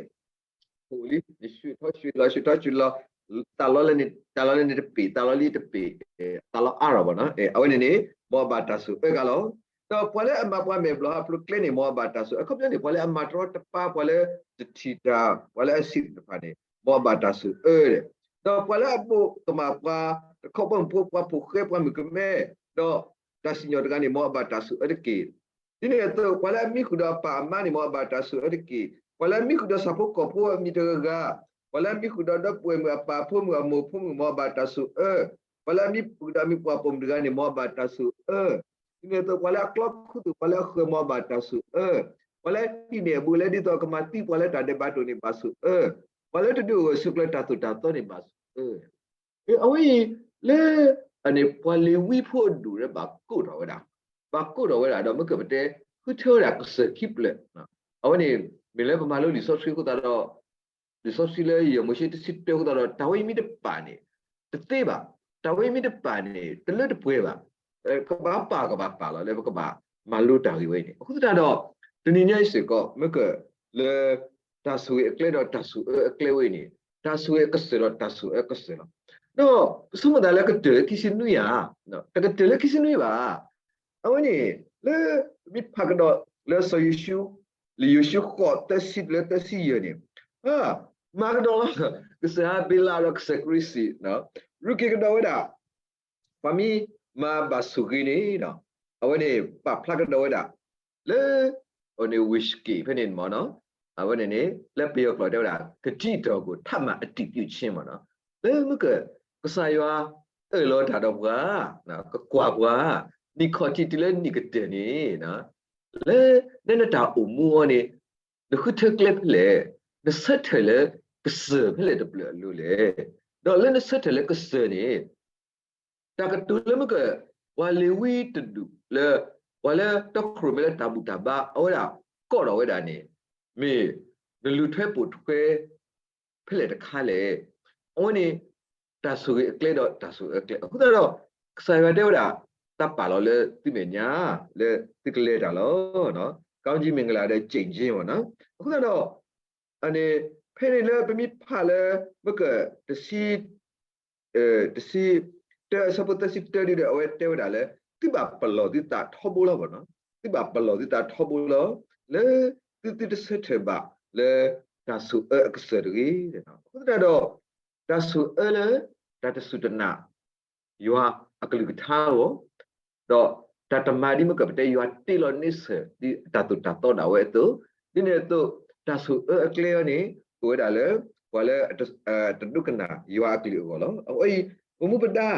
အိၣ်လံ နရွှေ့ထီၣ်ရွှေ့လီၤ ရွှေ့ထီၣ်ရွှေ့လီၤ တၢ်လီၢ်လၢန့ၣ် တၢ်လီၢ်လၢန့ၣ်တပ့ၤ တၢ်လီၢ်လံတပ့ၤ တၢ်လီၢ်အါထီၣ်ဘၣ်နီၤ အဝဲန့ၣ်န့ၣ် မ်အဘၣ်တၢ်ဆိၣ်အၢကၤလီၤ. ဒီးပှၤလၢအမၤပှၤမဲာ်ဘျီၣ်ဟးဖျိးကျဲန့ၣ် မ်အဘၣ်တၢ်ဆိၣ်အၢ အခီပညီန့ၣ် ပှၤလၢအမၤတရီတပါ ပှၤလၢတထံၣ်တၢ် ပှၤလၢအဆံးတဖၣ်န့ၣ် မ်အဘၣ်တၢ်ဆိၣ်အၢ ဒီးပှၤလၢအဘိးကမၣ်ပှၤ တခီဘီမုၢ်ဖိ ပှၤဖိဃဲ ပှၤမုၣ်ကမဲ ဒီးတၢ်စံၣ်ညီၣ်တဂၤန့ၣ် မ်အဘၣ်တၢ်ဆိၣ်အၢတက့ၢ်. ဒ်န့ၣ်အသိး ပှၤလၢအမံဃုာ်ဒီးအပၢ်အမါန့ၣ် မ်အဘၣ်တၢ်ဆိၣ်အၢတက့ၢ်. ပှၤလၢအမံဃုာ်ဒီးဆၣ်ဖိကီၢ်ဖိအမံၤတဂၤဂၤ, ပှၤလၢအမံဃုာ်ဒီးဒီပုၢ်ဝဲၢ်မုၣ်အပၢ်ဖိမုၣ်အမိၢ်ဖိမုၣ် မ်အဘၣ်တၢ်ဆိၣ်အၢ, ပှၤလၢအမံဃုာ်ဒီးအမံၤပှၢ်ပိာ်မုၣ်တဂၤန့ၣ် မ်အဘၣ်တၢ်ဆိၣ်အၢ, ဒ်န့ၣ်အသိး ပှၤလၢအကျီခူသူၣ် ပှၤလၢအဃၢၤ မ်အဘၣ်တၢ်ဆိၣ်အၢ, ပှၤလၢဟံးန့ၢ်အဘူးအလဲဒ်သိးကမၤသံပှၤလၢတၢ်ဒဲးဘးတအိၣ်န့ၣ် ဘၣ်ဆိၣ်အၢ, ပှၤလၢတဒုးအိၣ်ဂၢၢ်ဆိးကျၢၤတၢ်သိၣ်တၢ်သီန့ၣ် ဘၣ်ဆိၣ်အၢ အဝဲအံၤ လၢ အန့ၣ် ပှၤလ့ၤဝံဖိအဒူၣ်လၢဘၣ်ကိးထီၣ်ဝဲဒၣ်, ဘၣ်ကိးထီၣ်ဝဲဒၣ်ဒီး မ့ၢ်ကပတဲ ဃုထၢဝဲဒၣ်ကစၢၢ်ခံဖျၢၣ်, အဝဲန့ၣ် မ့ၢ်လၢပမၤလိလံာ်စီဆှံအဃိသတးဒီး လံာ်စီဆှံလၢယဲၢ်မိၤၡ့တဆံတၢအဃိသတးဒီး တၢ်ဝဲအံၤမ့ၢ်တပာ်န့ၣ် တသ့ဘၣ်, တၢ်ဝဲအံၤမ့ၢ်တပာ်န့ၣ် တလၢတပှဲၤဘၣ်, ကဘၣ်ပာ်ကဘၣ်ပာ်လီၤ လၢပကဘၣ်မၤလိတၢ်ဂ့ၢ်ဝဲအံၤန့ၣ် အဃိသတးဒီး တနံၤညါအံၤစ့ၢ်ကီး မ့ၢ်ကလၢ တၢ်ဆိၣ်ဂ့ၤအကျဲဒီးတၢ်ဆိၣ်အၢအကျဲဝဲအံၤန့ၣ် တၢ်ဆိၣ်ဂ့ၤအကစၢၢ်ဒီးတၢ်ဆိၣ်အၢအကစၢၢ်လီၤ. ဒီးပဆိကမိၣ်သးလၢကတၢၢ်လၢခံဆံနွံဧါ, တကတၢၢ်လၢခံဆံနွံဘၣ်. အဝဲန့ၣ် လၢပမ့ၢ်ဖးကဒီးလၢစီၤယိၤၡူ, လံာ်ယိၤၡူဃိး သၢဆံတုၤလၢသၢဆံယဲၢ်န့ၣ်, မၤကဒီးလီၤ ကစၢ်အဘ့လးဒီးကစၢၢ်ကရံစံၣ်, ရူးက့ၤကဒီးဝဲဒၣ် ပှၤမ့ၢ်မၤဘၣ်ဆိၣ်ဂ့ၤန့ၣ် အဝဲန့ၣ်ပာ်ဖျါကဒီးဝဲဒၣ် လၢ အန့ၣ်ဝ့ၢ်ၡက့ၣ်ဖဲန့ၣ်မ့ၢ်နီၤ, အဝဲန့ၣ်န့ၣ် လၢပယီၤကျိာ်တဲဝဲဒၣ် ကတိတော်ကို ထပ်မံအတည်ပြုခြင်းမ့ၢ်နီၤ, လၢမ့ၢ်က ကစၢ်ယွၤအၢၣ်လီၤတၢ်ဒီးပှၤ, ကကွၢ်ပှၤ, နံၣ်ခီၣ်ထံးတုၤလၢနံၣ်ကတၢၢ်န့ၣ် လၢ နနတၢ်အိၣ်မူအီၤန့ၣ် နဃုထၢကျဲဖဲလဲၣ်, နဆၢထၢၣ်လၢကစၢၢ်ဖဲလဲၣ်တဖျၢၣ်အလိၤလဲၣ်, ဒီးလၢနဆၢထၢၣ်လၢကစၢၢ်န့ၣ် တၢ်ကတိၤလၢမ့ၢ်က ပှၤလ့ၤဝံတဒူၣ်လၢ ပှၤလၢတီခိၣ်ရိၣ်မဲလၢတၢ်ဘူၣ်တၢ်ဘါ အဝဲဒၣ်ကိးထီၣ်ဝဲဒၣ်န့ၣ် မ့ၢ်နလူၤထွဲပိာ်ထွဲ ဖဲလဲၣ်တခါလဲၣ်. အဝဲန့ၣ် တၢ်ဆိၣ်ဂ့ၤအကျဲဒီးတၢ်ဆိၣ်အၢအကျဲ အဃိသတးဒီး ကစၢ်ယွၤတဲဝဲဒၣ် တၢ်ပာ်လီၤလၢသုမဲာ်ညါ လၢသုကလဲၤတၢ်လီၤ. ကောင်းကြီးမင်္ဂလာဒီး ကျိန်ခြင်းမ့ၢ်နီၤ. အဃိသတးဒီး အန့ၣ် ဖဲန့ၣ်လၢပမ့ၢ်ဖးလၢ မ့ၢ်က တဆံ တဆံတၢ အဆၢဖိသၢဆံတၢဒ်ဒီး အဝဲတဲဝဲဒၣ်လၢ သုဘၣ်ပလီၢ်သုသးထီဘိလီၤမ့ၢ်နီၤ, သုဘၣ်ပလီၢ်သုသးထီဘိလီၤ, လၢသုသုတဆၢထၢၣ်ဘၣ်လၢ တၢ်ဆိၣ်အၢအကစၢၢ်တဂ့ၤ. အဃိသတးဒီး တၢ်ဆိၣ်အၢလၢ တၢ်တစူၢ်တနာ် ယွၤအကလုၢ်ကထါအဂီၢ်, ဒီးတၢ်တမၤဒ်မ့ၢ်ကပတဲ ယွၤတ့လီၤန့ဆၢၣ် ဒ်တၢ်သိၣ်တၢ်သီဒၣ်ဝဲအသိး, ဒ်န့ၣ်အသိး တၢ်ဆိၣ်အၢအကျဲအံၤန့ၣ် အိၣ်ဝဲဒၣ်လၢ ပှၤလၢ တဒိကနၣ်ယွၤအကလုၢ်အဂီၢ်လီၤ. အဝဲအံၤ ပမူပဒါ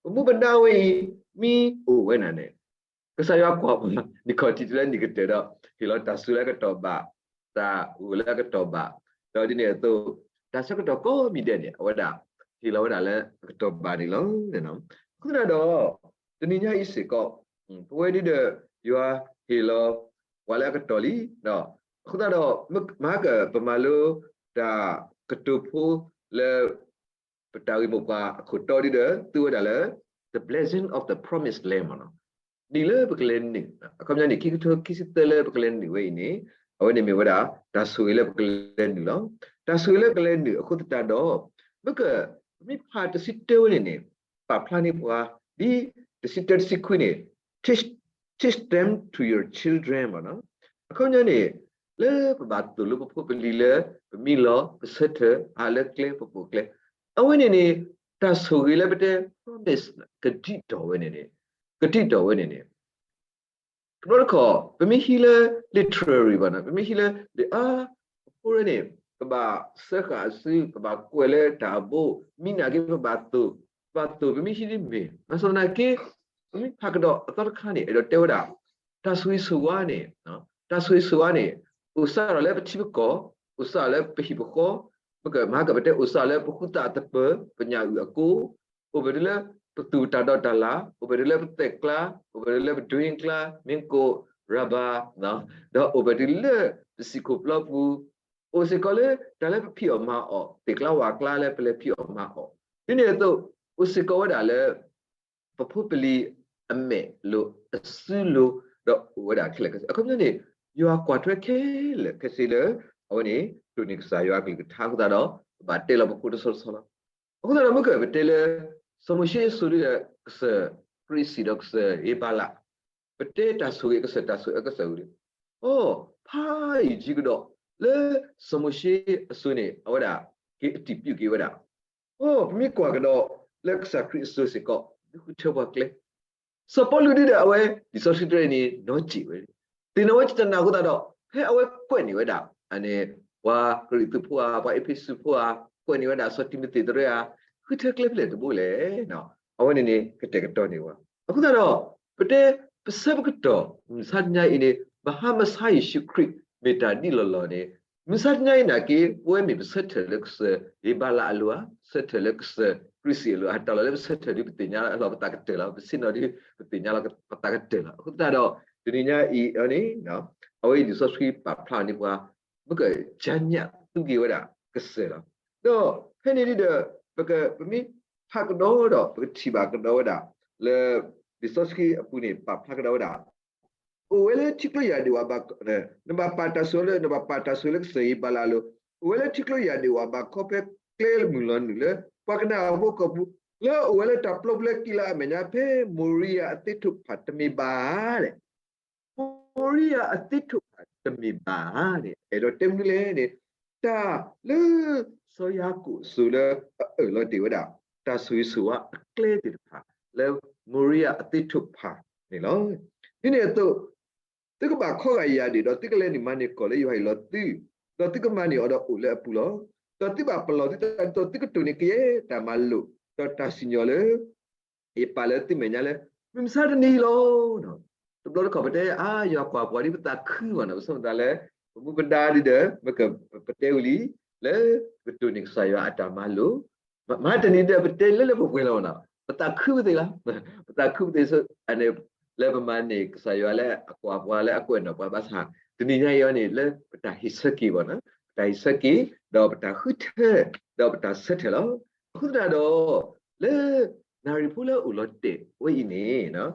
ပမူပဒါဝဲအံၤ မ့ၢ်အိၣ်ဝဲဒၣ်န့ၣ် ကစၢ်ယွၤကွၢ်ပှၤ နံၣ်ခီၣ်ထံးတုၤလၢနံၣ်ကတၢၢ်ဒီး ဟ့ၣ်လီၤတၢ်စူၢ်လၢအကတီၢ်ဘၣ်, တၢ်ဂိၢ်လၢအကတီၢ်ဘၣ်, ဒီးဒ်န့ၣ်အသိး တၢ်ဆၢကတီၢ်ကိးမံၤဒဲးန့ၣ် အဝဲဒၣ် ဟ့ၣ်လီၤဝဲဒၣ်လၢအကတီၢ်ဘၣ်န့ၣ်လီၤ. အဃိသတးဒီး တနံၤညါအံၤစ့ၢ်ကီး ပဝဲဒၣ်ဒီး ယွၤဟ့ၣ်လီၤပှၤလၢအကတီၢ်လံ, အဃိသတးဒီး မဟါကပမၤလိ တၢ်ကတိၤဖိလၢ ပတၢ်ဂ့ၢ်မိၢ်ပှၢ်အခိၣ်တီဒ်ဒီး သူဝဲဒၣ်လၢ the blessing of the promised land မ့ၢ်နီၤ, နံၣ်လၢပကလဲၤနုာ်, အခီပညီန့ၣ် ခံကထိခံဆံသၢလၢပကလဲၤနုာ်ဝဲအံၤန့ၣ် အဝဲန့ၣ်မ့ၢ်ဝဲဒၣ် တၢ်ဆိၣ်ဂ့ၤလၢပကလဲၤနုာ်လီၤ. တၢ်ဆိၣ်ဂ့ၤလၢပကလဲၤနုာ်အဃိသတးဒီး မ့ၢ်က မ့ၢ်ဖးတဆံတၢဝဲန့ၣ်န့ၣ် ပာ်ဖျါန့ၢ်ပှၤ ဒ်တဆံတၢတဆံခွံန့ၣ် teach, teach them to your children မ့ၢ်နီၤ, အခီပညီန့ၣ် လၢပဘၣ်သိၣ်လိပဖိပလံၤလၢ ပမံလီၤ ပဆၢထၢၣ် ဟးလၢကျဲ ပပိာ်ကျဲ, အဝဲန့ၣ်န့ၣ် တၢ်ဆိၣ်ဂ့ၤလၢပတဲ promise ကဒံးထီၣ်ဝဲန့ၣ်န့ၣ်, ကဒံးထီၣ်ဝဲန့ၣ်န့ၣ် တဘျီတခီၣ် ပမ့ၢ်ဟံးလၢ literary ဘၣ်နီၤ, ပမ့ၢ်ဟံးလၢ လံာ်အါ အဖိန့ၣ် ပဘၣ်စၢဃာ်အစု ပဘၣ်ကွဲးလၢတၢ်အဘိ မံနာ်က့ ပဘၣ်သိၣ်, ပဘၣ်သိၣ် ပမ့ၢ်ဟံးဒ်မ့ၢ် ဘၣ်ဆၣ်သနာ်က့ ပမ့ၢ်ဖးကဒီးအသီတခါန့ၣ် အဲၣ်ဒိးတဲဝဲဒၣ် တၢ်ဆိၣ်ဂ့ၤဆိၣ်ဝါန့ၣ်, တၢ်ဆိၣ်ဂ့ၤဆိၣ်ဝါန့ၣ် အိၣ်စးထီၣ်လၢပထံပကီၢ်, အိၣ်စးထီၣ်လၢပဟံၣ်ပဃီ, မ့ၢ်ကမၤကပတဲအိၣ်စးထီၣ်လၢပဃုသးအသပၢၤ ပညၣ်အုၣ်အကိး, အိၣ်ပတုၤလၢ ပသူၣ်တၢ်ဒီးတၢ်လၢ်, အိၣ်ပတုၤလၢပသဲးကျါ, အိၣ်ပတုၤလၢပဒွံကျါ, မ့ၢ်ကိၣ် rubber, ဒီးအိၣ်ပတုၤလၢပစံၣ်ခိၣ်ပျီပူၤ, အိၣ်စ့ၢ်ကီးလၢတၢ်လၢပဖံးအီၣ်မၤအီၣ် သ့ၣ်ကျါဝၣ်ကျါလၢပလဲၤဖံးအီၣ်မၤအီၣ်, ဒ်န့ၣ်အသိး အိၣ်စ့ၢ်ကီးဝဲဒၣ်လၢ ပဖိပလံၤအမဲာ်လိၤ အစုလိၤ ဒီးအိၣ်ဝဲဒၣ်ခဲလၢာ်ခဲဆ့ အခီပညီန့ၣ် ယွၤကွၢ်ထွဲခဲလၢာ်ခဲဆ့လၢ အဝဲန့ၣ် တိၢ်န့ၢ်ကစၢ်ယွၤအကလုၢ်ကထါအဃိသတးဒီး ပဘၣ်တဲလီၤပခိၣ်တဆီတဆီလီၤ. အဃိသတးဒီး မ့ၢ်ကပတဲလၢ စီၤမိၤၡ့အစိၤဒီး ကစၢၢ်ခရံာ်စံးဒီးကစၢၢ်ဧ့ဘၤလး ပတဲတၢ်ဆိၣ်ဂ့ၤအကစၢၢ် တၢ်ဆိၣ်အၢကစၢၢ်ဝံၤဒီး အိ ဖးယံာ်ကဒီး လၢစီၤမိၤၡ့အစိၤန့ၣ် အဝဲဒၣ် က့ၤအတံၤပျုၢ်က့ၤဝဲဒၣ် အိ ပမ့ၢ်ကွၢ်ကဒီးလၢကစၢ်ခရံာ်အစိၤစ့ၢ်ကီး ဒုးဃုထၢပှၤကျဲ စီၤပီလူးဒ်ဒီးအဝဲ လံာ်စီဆှံတရၢအံၤန့ၣ် နီၣ်စံၣ်ဝဲ သ့ၣ်နီၣ်ဝဲတနၢ်အဃိသတးဒီး ဖဲအဝဲကွဲးန့ၢ်ဝဲဒၣ် အန့ၣ် ပှၤကရံၣ်သူးဖိဧါ ပှၤအ့းဖ့းစူးဖိဧါ ကွဲးန့ၢ်ဝဲဒၣ်စီၤတံၤမသ့းတရၢဧါ ဃုထၢကျဲဖဲလဲၣ်တဘိလဲၣ် အဝဲန့ၣ်န့ၣ် ကတဲာ်ကတီၤန့ၢ်ဝဲ အဃိသတးဒီး ပတဲ ပဆၢပကတီၢ် မုၢ်မဆါတနံၤအံၤန့ၣ် ဘၣ်ဃးမုၢ်မဆါယ့ၣ်ၡူးခရံာ် မ့ၢ်တၢ်ဒ်လီၢ်လီၢ်န့ၣ် မုၢ်မဆါတနံၤအံၤနာ်က့ ပဝဲမ့ၢ်ပဆၢထၢၣ်လၢကစၢၢ်ဧ့ဘၤလးအလိၤဧါ ဆၢထၢၣ်လၢကစၢၢ်ခရံာ်စံးအလိၤဧါ တၢ်လီၢ်လၢပဆၢထၢၣ်ဒီးပသ့ၣ်ညါလီၤပသးကတၢၢ်လီၤ ပဆ့ၣ်နီၤဒီး ပသ့ၣ်ညါလီၤပသးကတၢၢ်လီၤ အဃိသတးဒီး တနံၤညါအံၤန့ၣ် အဝဲအံၤလံာ်စီဆှံပာ်ဖျါန့ၢ်ပှၤ မ့ၢ်က ကၠါညၣ်သူက့ၤဝဲဒၣ်ကစၢၢ်လီၤ. ဒီးဖဲန့ၣ်ဒ်ဒီး ပက ပမ့ၢ်ဖးကဒီးဒီး ပကထံၣ်ဘၣ်ကဒီးဝဲဒၣ် လၢ လံာ်စီဆှံအပူၤန့ၣ် ပာ်ဖျါကဒီးဝဲဒၣ် အိၣ်ဝဲလၢထံကျိယၢ်ဒံးဝဲဘၣ် နဘၣ်ပာ်တၢ်ဆိၣ်လၢ နဘၣ်ပာ်တၢ်ဆိၣ်လၢကစၢၢ်ဧ့ဘၤလးအလိၤ အိၣ်ဝဲလၢထံကျိယၢ်ဒံးဝဲဘၣ်ခီဖဲကျဲမုၢ်လီၤနုာ်လၢ ပှၤကနၣ်အဖိကီၢ်ပူၤ လၢအိၣ်ဝဲလၢတၢ်ပျီပူၤလၢကံလးအမဲာ်ညါ ဖဲမိၤရံယၤအသ့ထိၣ်ဖးတမ့ၢ်ဘၣ်ဧါလဲၣ် မိၤရံယၤအသ့ထိၣ်ဖးတမ့ၢ်ဘၣ်ဧါန့ၣ် အဲၣ်ဒိးတဲမနုၤလဲၣ်န့ၣ် တၢ်လၢ စီၤယၤကိာ်အစိၤလၢအအၢၣ်လီၤတ့ၢ်ဝဲဒၣ် တၢ်ဆိၣ်ဂ့ၤဆိၣ်ဝါအကျဲသ့ၣ်တဖၣ် လၢမိၤရံယၤအသ့ထိၣ်ဖးန့ၣ်လီၤ. ဒ်န့ၣ်အသိး သုကဘၣ်ခီဂာ်ယၢ်ဒံး ဒီးသုကလဲၤနုာ်မၤန့ၢ်ကီၢ်လၢယွၤဟ့ၣ်လီၤသု, ဒီးသုကမၤန့ၢ်အီၤဒီးအိၣ်လၢအပူၤလီၤ. ဒီးသုဘၣ်ပလီၢ်သုသးဒ်သိးသုကတိၢ်န့ၢ်ကယဲၢ်တၢ်မၤလိာ် ဒီးတၢ်စံၣ်ညီၣ်လၢ ယပာ်လၢသုမဲာ်ညါလၢ မုၢ်မဆါတနံၤအံၤလီၤ. တဘျီတခီၣ်ပတဲ အါ ယွၤကွၢ်ပှၤဒ်ပသးခုဘၣ်နီၤ ပဆိကမိၣ်သးလၢ ပမူပဒါဒ်ဒီး မ့ၢ်ကပတဲဝံၤလံ လၢပကတိၢ်န့ၢ်ကစၢ်ယွၤအတၢ်မၤလိာ် မဟါတနံၤဒီးပတဲလၢလၢပှဲၤပှဲၤလီၤဘၣ်နီၤ ပသးခုပသ့ၣ်လီၤ. ပသးခုပသ့ၣ်ဆိ လၢပမၤန့ၢ်ကစၢ်ယွၤလၢအကွၢ်ပှၤလၢအကွဲးနီၣ်ပှၤဘၣ်ဆၣ် တနံၤညါအံၤအီၤန့ၣ် လၢပတၢ်ဟ့ၣ်ဆၢက့ၤဘၣ်နီၤ ပတၢ်ဟ့ၣ်ဆၢက့ၤ ဒီးပတၢ်ဃုထၢ ဒီးပတၢ်ဆၢထၢၣ်လီၤ. အဃိသတးဒီး လၢ နၣ်ရံၣ်ဖိလၢအိၣ်လီၤတဲာ်ဝဲအံၤန့ၣ်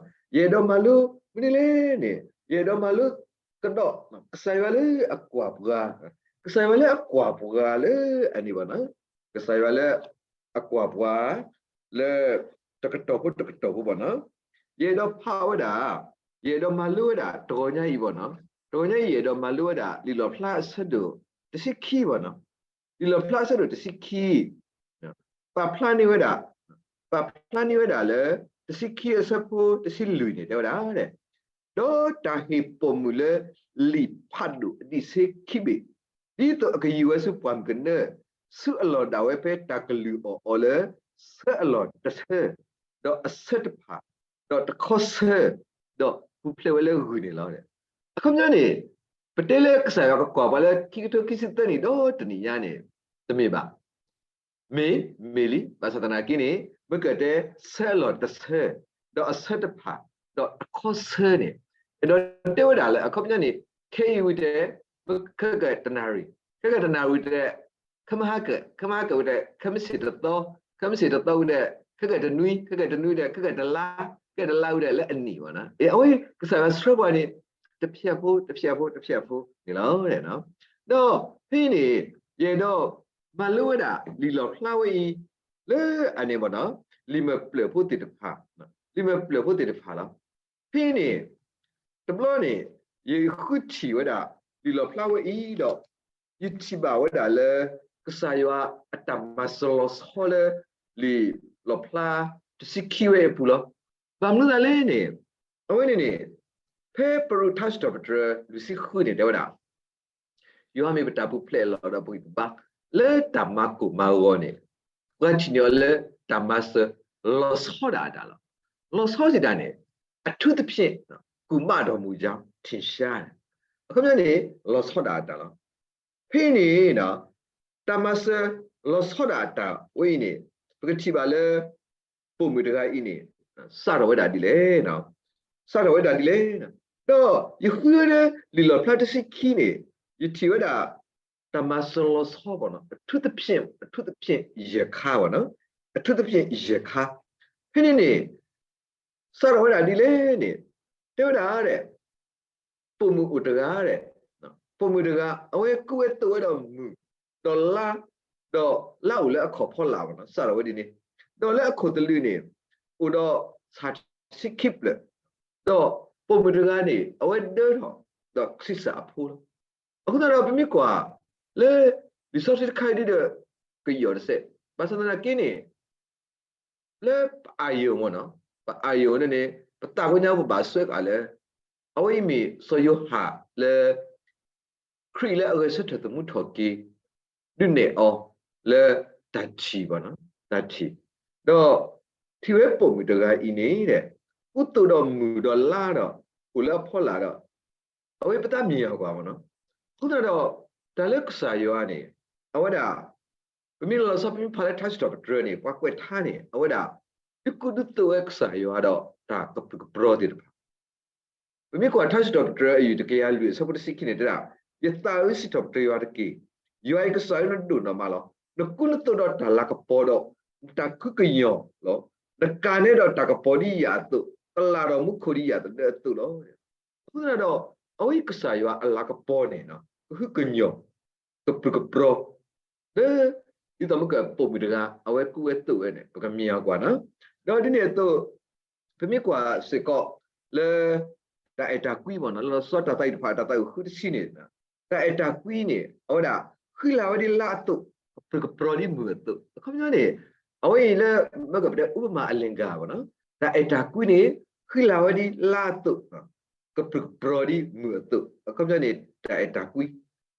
ယအဲၣ်ဒိးမၤလိ မနုၤလဲၣ်န့ၣ် ယအဲၣ်ဒိးမၤလိ ကဒီး ကစၢ်ယွၤလၢအကွၢ်ပှၤ ကစၢ်ယွၤလၢအကွၢ်ပှၤလၢအန့ၣ်ဘၣ်နီၤ ကစၢ်ယွၤလၢ အကွၢ်ပှၤ လၢ တကတီၢ်ဖိတကတီၢ်ဖိဘၣ်နီၤ ယအဲၣ်ဒိးဖးဝဲဒၣ် ယအဲၣ်ဒိးမၤလိဝဲဒၣ် တဂီၤညါအံၤဘၣ်နီၤ တဂီၤညါအံၤ ယအဲၣ်ဒိးမၤလိဝဲဒၣ် လံာ်လီၣ်ဖျါအဆၢဒိၣ် တဆံခံဘၣ်နီၤ လံာ်လီၣ်ဖျါအဆၢဒိၣ်တဆံခံ ပာ်ဖျါန့ၢ်ဝဲဒၣ် ပာ်ဖျါန့ၢ်ဝဲဒၣ်လၢ တဆံခံအဆၢဖိတဆံလွံၢ်န့ၣ် တဲဝဲဒၣ် ဒီးတၢ်ဟ့ၣ်ပိာ်မုၣ်လၢ လံာ်ဖးဒိၣ်အဒံးဆ့ခံဘ့ၣ် ဒ်သိးအကယူၤဝဲဆူပှၢ်မုၢ်ကနၢ ဆူအလီၢ်ဒၣ်ဝဲဖဲတၢ်ကလုၢ်အီၣ်အီၤလၢ ဆၢအလီၢ်တဆၢ ဒီးအဆၢတဖၣ် ဒီးတခီဆၢ ဒီးပူၤဖျဲးဝဲလၢဂုၢ်န့ၣ်လီၤ. အခီပညီန့ၣ် ပတဲလၢကစၢ်ယွၤကကွၢ်ပှၤလၢခံကထိခံဆံသၢနံၣ်ဒီးတနံၤညါန့ၣ် တမ့ၢ်ဘၣ် မ့ၢ် မ့ၢ်လံ ဘၣ်ဆၣ်သနာ်က့န့ၣ် မ့ၢ်ကတဲဆၢအလီၢ်တဆၢ ဒီးအဆၢတဖၣ် ဒီးအခီဆၢန့ၣ် အဲၣ်ဒိးတဲဝဲဒၣ်လၢအခီပညီန့ၣ် ခဲအံၤဝံၤတဲ ခဲကတနၣ်ရံၣ် ခဲကတနၣ်ရံၣ်ဝံၤတဲ ခဲမဟါကၢၣ် ခဲမဟါကၢၣ်ဝံၤတဲ ခဲမုၢ်ဆ့ၣ်တသီ ခဲမုၢ်ဆ့ၣ်တသီဝံၤတဲ ခဲကတနွံ ခဲကတနွံဝံၤတဲ ခဲကတလါ ခဲကတလါဝံၤတဲ လၢအနံၣ်ဘၣ်နီၤ အဝဲကစၢ်ယွၤဆှၢပှၤန့ၣ် တဖျၢၣ်ဖိ တဖျၢၣ်ဖိ တဖျၢၣ်ဖိန့ၣ်လီၤ. ဒီးဖဲန့ၣ် ယအဲၣ်ဒိး မၤလိဝဲဒၣ် လံာ်လီၣ်ဖျါဝဲအံၤ လၢအန့ၣ်ဘၣ်နီၤ လံာ်မၢ်ပျၢၢ်ဖိသ့ၣ်တဖၣ် လံာ်မၢ်ပျၢၢ်ဖိသ့ၣ်တဖၣ်လီၤ. ဖဲန့ၣ် တဘျီန့ၣ် ယဃုထံၣ်ဝဲဒၣ် လံာ်လီၣ်ဖျါဝဲအံၤဒီး ယထံၣ်ဘၣ်ဝဲဒၣ်လၢ ကစၢ်ယွၤအတၢ်မၤစၢၤလီၤဆီလၢ လံာ်လီၣ်ဖျါတဆံခံဝဲအပူၤလီၤ. ဘၣ်မနုၤသးလဲၣ်န့ၣ် အဝဲန့ၣ်န့ၣ် ဖဲပရူးထါစံးထီၣ်ပတြၢၤ လွံၢ်ဆံဃုန့ၣ် တဲဝဲဒၣ် ယွၤမ့ၢ်ပတၢ်ပူၤဖျဲးအလီၢ်ဒီးပဂံၢ်ပဘါ လၢတၢ်မၤကိၢ်မၤဂီၤန့ၣ် ပှၤထံၣ်န့ၢ်အီၤလၢတၢ်မၤစၢၤလီၤဆီဒၣ်အတၢ်လီၤ. လီၤဆီစံးဒၣ်န့ၣ် အထူးသဖြင့် ကူးမၣ်တော်မူကြောင်း ထင်ရှား အခီပညီန့ၣ် လီၤဆီဒၣ်အတၢ်လီၤ. ဖဲအံၤန့ၣ် တၢ်မၤစၢၤလီၤဆီဒၣ်အတၢ်ဝဲအံၤန့ၣ် ပကထံၣ်ဘၣ်လၢ ပိာ်မုၣ်တဂၤအံၤန့ၣ် စးထီၣ်ဝဲဒၣ်ဒ်လဲၣ် စးထီၣ်ဝဲဒၣ်ဒ်လဲၣ်. ဒီးယဃုဝဲလၢ လံာ်လီၣ်ဖျါတဆံခံန့ၣ် ယထံၣ်ဝဲဒၣ် တၢ်မၤစၢၤလီၤဆီဘၣ်နီၤ အထူးသဖြင့် အထူးသဖြင့် ယဲၢ်ခါဘၣ်နီၤ အထူးသဖြင့် ယဲၢ်ခါ ဖဲန့ၣ်န့ၣ် စးထီၣ်ဝဲဒၣ်ဒ်လဲၣ်န့ၣ် တဲဝဲဒၣ် ပိာ်မုၣ်အိၣ်တဂၤဒီး, ပိာ်မုၣ်တဂၤ အဝဲကူၣ်ဝဲသိးဝဲဒီးမုၢ်, ဒီးလါ, ဒီးလါအိၣ်လၢအခီၣ်ဖီလာ်ဘၣ်နီၤ, စးထီၣ်ဝဲဒ်န့ၣ်, ဒီးလၢအခိၣ်သလုးန့ၣ် အိၣ်ဒီးဆၣ်တဆံခံဖျၢၣ်, ဒီးပိာ်မုၣ်တဂၤန့ၣ် အဝဲဒၢထီၣ်ဒီးကဆံးစၢ်အဖိလီၤ. အဃိသတးဒီးပမ့ၢ်ကွၢ်လၢ လံာ်စီဆှံတခါအံၤဒ်ဒီး ကယီၢ်တစဲး, ဘၣ်ဆၣ်သနာ်က့န့ၣ် လၢပအၢၣ်ယိၣ်မ့ၢ်နီၤ, ပအၢၣ်ယိၣ်န့ၣ်န့ၣ် ပသးပညါပဘၣ်စဲဃာ်လၢ အဝဲအံၤမ့ၢ်စီၤယိၤဟၣ်လၢ ခရံာ်လၢအဂဲၤဆၢထၢၣ်သမူထီၣ်က့ၤ ဒုးနဲၣ်အီၤလၢတၢ်ထံၣ်ဘၣ်နီၤ, တၢ်ထံၣ်, ဒီးထံၣ်ဝဲပိာ်မုၣ်တဂၤအံၤန့ၣ်ဒီး ကူၣ်သိးဒီးမုၢ်ဒီးလါဒီး အိၣ်လၢအဖီလာ်ဒီး အဝဲပသးမံယၤကွၢ်မ့ၢ်နီၤ. အဃိသတးဒီး တၢ်လၢကစၢ်ယွၤန့ၣ် အဝဲဒၣ် ပမ့ၢ်လီၤဆီ ပမ့ၢ်ဖးလၢထါစံးထီၣ်ပတြၢၤန့ၣ် ပှၤကွဲးထါန့ၣ် အဝဲဒၣ် ဒုးကူၣ်ဒုးသိးဝဲကစၢ်ယွၤဒီးတၢ်ကပြုၢ်ကပြီၤသ့ၣ်တဖၣ် ပမ့ၢ်ကွၢ်ထါစံးထီၣ်ပတြၢၤအယုၢ်တကယၤလွံၢ်အဆၢဖိတဆံခံန့ၣ်တဲဒၣ်, ယသးဧၢ စံးထီၣ်ပတြၢၤယွၤတက့ၢ်. ယွၤယကစၢ်ဧၢ နဒိၣ်နီၢ်မးလီၤ. နကူနသိးဒီးတၢ်လၤကပီၤဒီး တၢ်ကဟုကညီၢ်လီၤ. နကၤနဲဒီးတၢ်ကပီၤဒ်ယၤအသိး, ကလၢ်ဒီးမူခိၣ်ဒ်ယၤသဒၢအသိးလီၤ. အဃိသတးဒီး အဝဲကစၢ်ယွၤအလၤကပီၤန့ၣ် ကဟုကညီၢ် ကပြုၢ်ကပြီၤ လၢ ဒ်သိးမ့ၢ်ကပိာ်မုၣ်တဂၤ အဝဲကူၣ်ဝဲသိးဝဲန့ၣ် ပကမံအီၤကွၢ်နီၤ. ဒီးဒ်န့ၣ်အသိး ပမ့ၢ်ကွၢ်စ့ၢ်ကီးလၢ တၢ်အဲၣ်တၢ်ကွံမ့ၢ်နီၤ, လီၤဆီတၢ်သးအံၤတဖၣ် တၢ်သးအုးဃုတဆံန့ၣ် တၢ်အဲၣ်တၢ်ကွံန့ၣ် အဝဲဒၣ် ဃံလၤဝဲဒ်လါအသိး, ကပြုၢ်ကပြီၤဒ်မုၢ်အသိး. အခီပညီန့ၣ် အဝဲအံၤလၢ မ့ၢ်ကပတဲ ဥပမာအလင်္ကာ ဘၣ်နီၤ, တၢ်အဲၣ်တၢ်ကွံန့ၣ် ဃံလၤဝဲဒ်လါအသိး ကပြုၢ်ကပြီၤဒ်မုၢ်အသိး, အခီပညီန့ၣ် တၢ်အဲၣ်တၢ်ကွံ.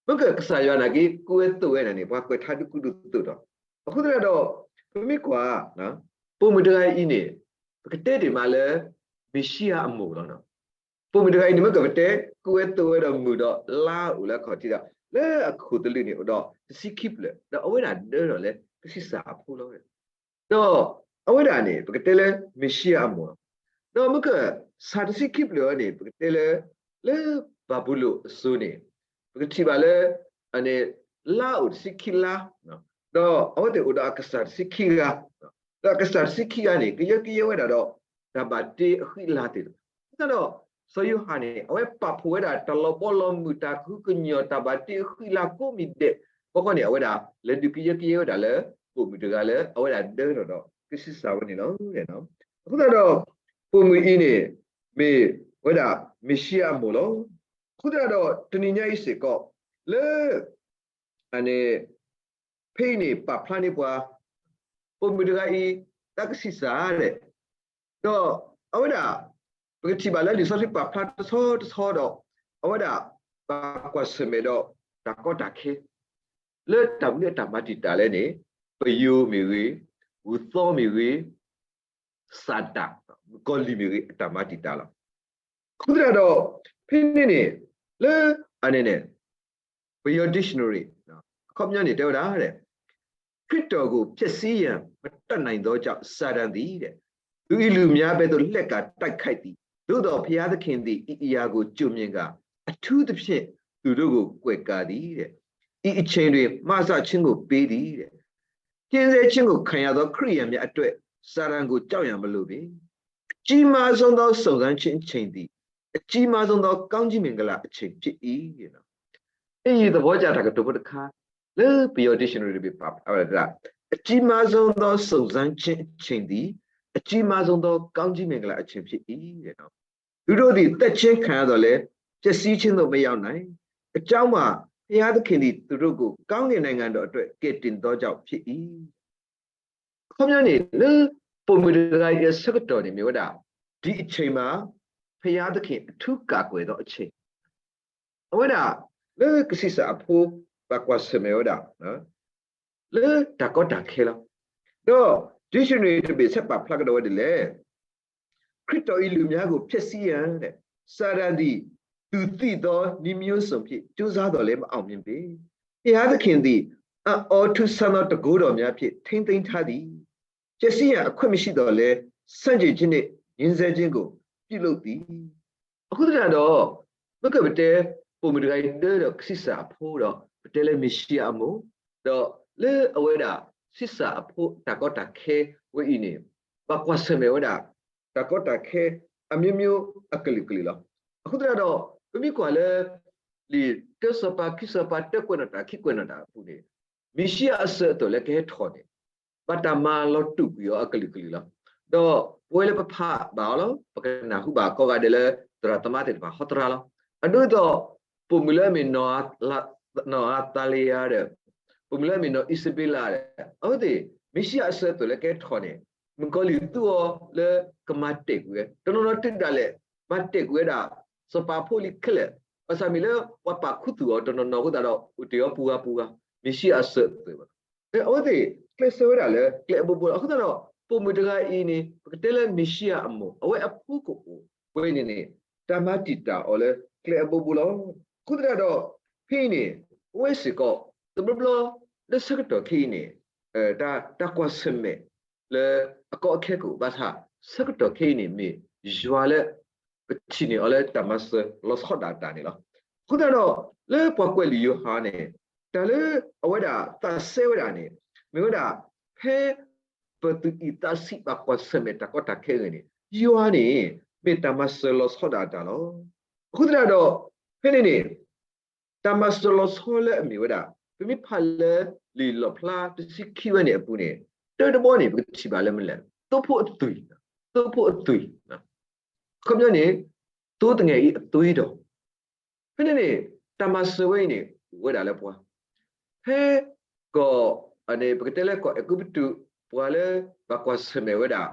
မ့ၢ်ကကစၢ်ယွၤနာ်က့ ကူၣ်ဝဲသိးဝဲန့ၣ်န့ၣ် ပှၤကွဲးထါဒုးကူၣ်ဒုးသိးဒီး, အဃိသတးဒီး ပမ့ၢ်ကွၢ် ပိာ်မုၣ်တဂၤအံၤန့ၣ် ပကတဲတ့ၢ်မးလၢ မ့ၤၡံယၤအမိၢ်လီၤ. ပိာ်မုၣ်တဂၤအံၤန့ၣ် မ့ၢ်ကပတဲ ကူၣ်ဝဲသိးဝဲဒီးမုၢ်ဒီးလါအိၣ်လၢအခီၣ်ထံးဒီး လၢအခိၣ်သလုးန့ၣ် အိၣ်ဒီးတဆံခံဖျၢၣ် ဒီးအဝဲဒၣ်ဒၢထီၣ်လၢကဆံးစၢ်အဖိလီၤ. ဒီးအဝဲဒၣ်န့ၣ် ပကတဲလၢမ့ၤၡံယၤအမိၢ်လီၤ. ဒီးမ့ၢ်က ဆၣ်တဆံခံဖျၢၣ်အံၤန့ၣ် ပကတဲလၢ လၢဘၤဘူလိၣ်အစိၤန့ၣ် ပကထံၣ်ဘၣ်လၢ လါအိၣ်တဆံခံလါ, ဒီးအဝဲသ့ၣ်အိၣ်ဒီးအကစၢ်တဆံခံဂၤ, ဒီးအကစၢ်တဆံခံဂၤန့ၣ် ကယၢကယဲဝဲဒၣ်ဒီး တၢ်ဘၣ်တ့အဃံအလၤသ့ၣ်တဖၣ်. အဃိသတးဒီး စီၤယိၤဟၣ်န့ၣ် အဝဲပာ်ဖှိၣ်ဝဲဒၣ်တၢ်လီၤဘီလီၤမုၢ် တၢ်ကဟုကညီၢ် တၢ်ဘၣ်တ့အဃံအလၤကိးမံၤဒဲး, ဘၣ်ဃီန့ၣ် အဝဲဒၣ်လဲၤဒုးကယၢကယဲဝဲဒၣ်လၢ ပိာ်မုၣ်တဂၤလၢ အဝဲဒၣ်ဒၢထီၣ်ဒီးကဆံးစၢ်ဝဲန့ၣ်လီၤ. အဃိသတးဒီး ပိာ်မုၣ်အံၤန့ၣ် မ့ၢ်ဝဲဒၣ်မ့ၤၡံယၤအမိၢ်လီၤ. အဃိသတးဒီး တနံၤညါအံၤစ့ၢ်ကီး လၢ အန့ၣ် ဖဲအံၤန့ၣ် ပာ်ဖျါန့ၢ်ပှၤ ပိာ်မုၣ်တဂၤအံၤ တၢ်ကဆံးစၢ်ဒဲး, ဒီးအဝဲဒၣ် ပကထံၣ်ဘၣ်လၢလံာ်စီဆှံပာ်ဖျါတဆီတဆီဒီး အဝဲဒၣ် ဘၣ်ကွၢ်ဆၢၣ်မဲာ်ဒီး တၢ်ကီတၢ်ခဲ လၢတၢ်မနုၤအတၢ်မၤတံာ်တာ်လဲၣ်န့ၣ် ပယိၤမ့ၢ်ဂ့ၤ, ဂုၢ်သီမ့ၢ်ဂ့ၤ, စးတၢ်, မုၣ်ကီၤလံၢ်မ့ၢ်ဂ့ၤ အတၢ်မၤတံာ်တာ်လီၤ. အဃိသတးဒီး ဖဲန့ၣ်န့ၣ် လၢ အန့ၣ်န့ၣ် ပယီၤ dictionary အခီပညီန့ၣ် တဲဝဲဒၣ် ခရစ်တော်ကို ဖျက်ဆီးရန် မတတ်နိုင်သောကြောင့် စာတန်သည် သူ၏လူများဘက်သို့ လှည့်ကာ တိုက်ခိုက်သည်။ သို့သော် ဘုရားသခင်သည် ဤအရာကိုကြိုမြင်ကာ အထူးသဖြင့် သူတို့ကို ကွယ်ကာသည်။ ဤအချိန်တွင် မစခြင်းကို ပေးသည်။ ညှဉ်းဆဲခြင်းကို ခံရသော ခရစ်ယာန်များအတွက် စာတန်ကို ကြောက်ရန်မလိုပေ။ အကြီးမားဆုံးသော စုံစမ်းခြင်းအချိန်သည် အကြီးမားဆုံးသော ကောင်းကြီးမင်္ဂလာအချိန်ဖြစ်၏။ အံၤသဘောကျတၢ်ကတိၤဖိတခါ လၢပယီၤ dictionary တဘ့ၣ်ပာ်ဖျါဝဲဒၣ် အကြီးမားဆုံးသော စုံစမ်းခြင်းအချိန်သည် အကြီးမားဆုံးသော ကောင်းကြီးမင်္ဂလာအချိန်ဖြစ်၏. သူတို့သည် သတ်ခြင်းခံရသော်လည်း ပျက်စီးခြင်းသို့ မရောက်နိုင်။ အကြောင်းမှာ ဘုရားသခင်သည် သူတို့ကို ကောင်းကင်နိုင်ငံတော်အတွက် ကယ်တင်သောကြောင့်ဖြစ်၏. အခီပညီန့ၣ် လၢပိာ်မုၣ်တဂၤအံၤအဆၢကတီၢ်န့ၣ် မ့ၢ်ဝဲဒၣ် ဒီအချိန်မှာ ဘုရားသခင် အထူးကာကွယ်သောအချိန် အဝဲဒၣ် လၢကဆံးစၢ်အဖိ ဘၣ်ကွၢ်ဆၢၣ်မဲာ်ဝဲဒၣ် လၢတၢ်ကီတၢ်ခဲလီၤ. ဒီး dictionary တဘ့ၣ် ဆက်ပာ်ဖျါကဒီးဝဲဒ်လဲၣ်, ခရစ်တော်၏လူများကို ဖျက်ဆီးရန် စာတန်သည် သူသိသောနည်းမျိုးစုံဖြင့် ကြိုးစားသော်လည်း မအောင်မြင်ပေ။ ဘုရားသခင်သည် အံ့ဩထူးဆန်းသော တန်ခိုးတော်များဖြင့် ထိန်းသိမ်းထားသည်။ ဖျက်ဆီးရန် အခွင့်မရှိသော်လည်း ဆန့်ကျင်ခြင်းနှင့် ညှဉ်းဆဲခြင်းကို ပြုလုပ်သည်. အဃိသတးဒီး မ့ၢ်ကပတဲ ပိာ်မုၣ်တဂၤအံၤဒၢဒီးကဆံးစၢ်အဖိဒီး ပတဲလၢမ့ၣ်ၡံအၤအမိၢ်, ဒီးလၢအဝဲဒၣ် ဆံးစၢ်အဖိတၢ်ကီတၢ်ခဲဝဲအံၤန့ၣ် ဘၣ်ကွၢ်ဆၢၣ်မဲာ်ဝဲဒၣ် တၢ်ကီတၢ်ခဲ အမျိုးမျိုး အကလုာ်ကလုာ်လီၤ. အဃိသတးဒီး ပမ့ၢ်ကွၢ်လၢ လံာ်တၢစီၤပၤ ခံစီၤပၤ တၢကွဲးနီၣ်တၢ် ခံကွဲးနီၣ်တၢ်အပူၤန့ၣ် မ့ၣ်ၡံအၤအစၢၤအသွဲၣ်လၢကဟဲထီၣ်န့ၣ် ဘၣ်တၢ်မၤလီၤတူာ်ကွံာ်အီၤအကလုာ်ကလုာ်လီၤ. ဒီးပဝဲလၢပဖးဘၣ်အီၤလီၤ ပကနၢ်ဟူဘၣ်ကိးဂၤဒဲးလၢ သရၣ်သမါသ့ၣ်တဖၣ်ဟီတရါလီၤ. အဒိဒ်သိး ပိာ်မုၣ်လၢအမ့ၢ် နီၢ်အၤသၤလယၤဒီး ပိာ်မုၣ်လၢအမ့ၢ်နီၢ်အံးစဘ့လးဒီး အဝဲသ့ၣ် မ့ၣ်ၡံအၤအစၢၤအသွဲၣ်လၢကဟဲထီၣ်န့ၣ် မုၣ်ကီၤလံၢ်သူအီၤလၢကမၤတဲာ်ကွံာ်ဝဲ တနီၤနီၤတုၤဒၣ်လဲာ် မၤတဲာ်ကွံာ်ဝဲဒၣ် စီၤပၤဖိလံၤခဲလၢာ် ဘၣ်ဆၣ်မ့ၢ်လၢပှၤပာ်ခူသူၣ်အီၤတနီၤနီၤအဃိသတးဒီး အိၣ်တ့ၢ်အီၤပူၤဂၤပူၤဂၤ မ့ၣ်ၡံအၤအစၢၤအသွဲၣ်ဘၣ်. အဝဲသ့ၣ်ကျဲးစၢးဝဲဒၣ်လၢကျဲအဘိဘိလီၤ. အဃိသတးဒီး ပိာ်မုၣ်တဂၤအံၤန့ၣ် ပကတဲလၢမ့ၣ်ၡံအၤအမိၢ် အဝဲအဖိကအိၣ်ဝဲန့ၣ်န့ၣ် တၢ်မၤတံာ်တာ်အီၤလၢကျဲအဘိဘိလီၤ. အဃိသတးဒီး ဖဲအံၤန့ၣ် ပဝဲစ့ၢ်ကီး တဘျီဘျီလၢဆၢကတီၢ်ခဲအံၤန့ၣ် တၢ်ကွၢ်ဆၢၣ်မဲာ်လၢအကီအခဲကအိၣ်ဘၣ်ဆၣ် ဆၢကတီၢ်ခဲအံၤန့ၣ်မ့ၢ်ယွၤလၢ ပထံၣ်န့ၢ်အီၤလၢတၢ်မၤစၢၤလီၤဆီဒၣ်တၢ်န့ၣ်လီၤ. အဃိသတးဒီး လၢပှၤကွဲးလံာ်ယိၤဟၣ်န့ၣ် တၢ်လၢအဝဲဒၣ်သးစဲဝဲဒၣ်န့ၣ် မ့ၢ်ဝဲဒၣ် ဖဲ ပသူၣ်အံၣ်သးဆံးဘၣ်ကွၢ်ဆၢၣ်မဲာ်တၢ်ကီတၢ်ခဲအဂ့ၢ်န့ၣ် ယွၤန့ၣ် မ့ၢ်တၢ်မၤစၢၤလီၤဆီဒၣ်တၢ်လီၤ. အဃိသတးဒီး ဖဲန့ၣ်န့ၣ် တၢ်မၤစၢၤလီၤဆီလၢအမ့ၢ်ဝဲဒၣ် ပမ့ၢ်ဖးလၢလံာ်လီၣ်ဖျါတဆံခံဝဲန့ၣ်အပူၤန့ၣ် တၢတဘီန့ၣ် ပကထံၣ်ဘၣ်လၢမနုၤလဲၣ် သိဖိအသွံၣ်, သိဖိအသွံၣ်, အခီပညီန့ၣ် သိတငဲၢ်အံၤအသွံၣ်ဒီး ဖဲန့ၣ်န့ၣ် တၢ်မၤစၢၤဝဲအံၤန့ၣ် အိၣ်ဝဲဒၣ်လၢပှၤ ဖဲကီၢ် ပကတဲလၢကီၢ်အဲၤကူပတူး ပှၤလၢဘၣ်ကွၢ်ဆၢၣ်မဲာ်ဝဲဒၣ်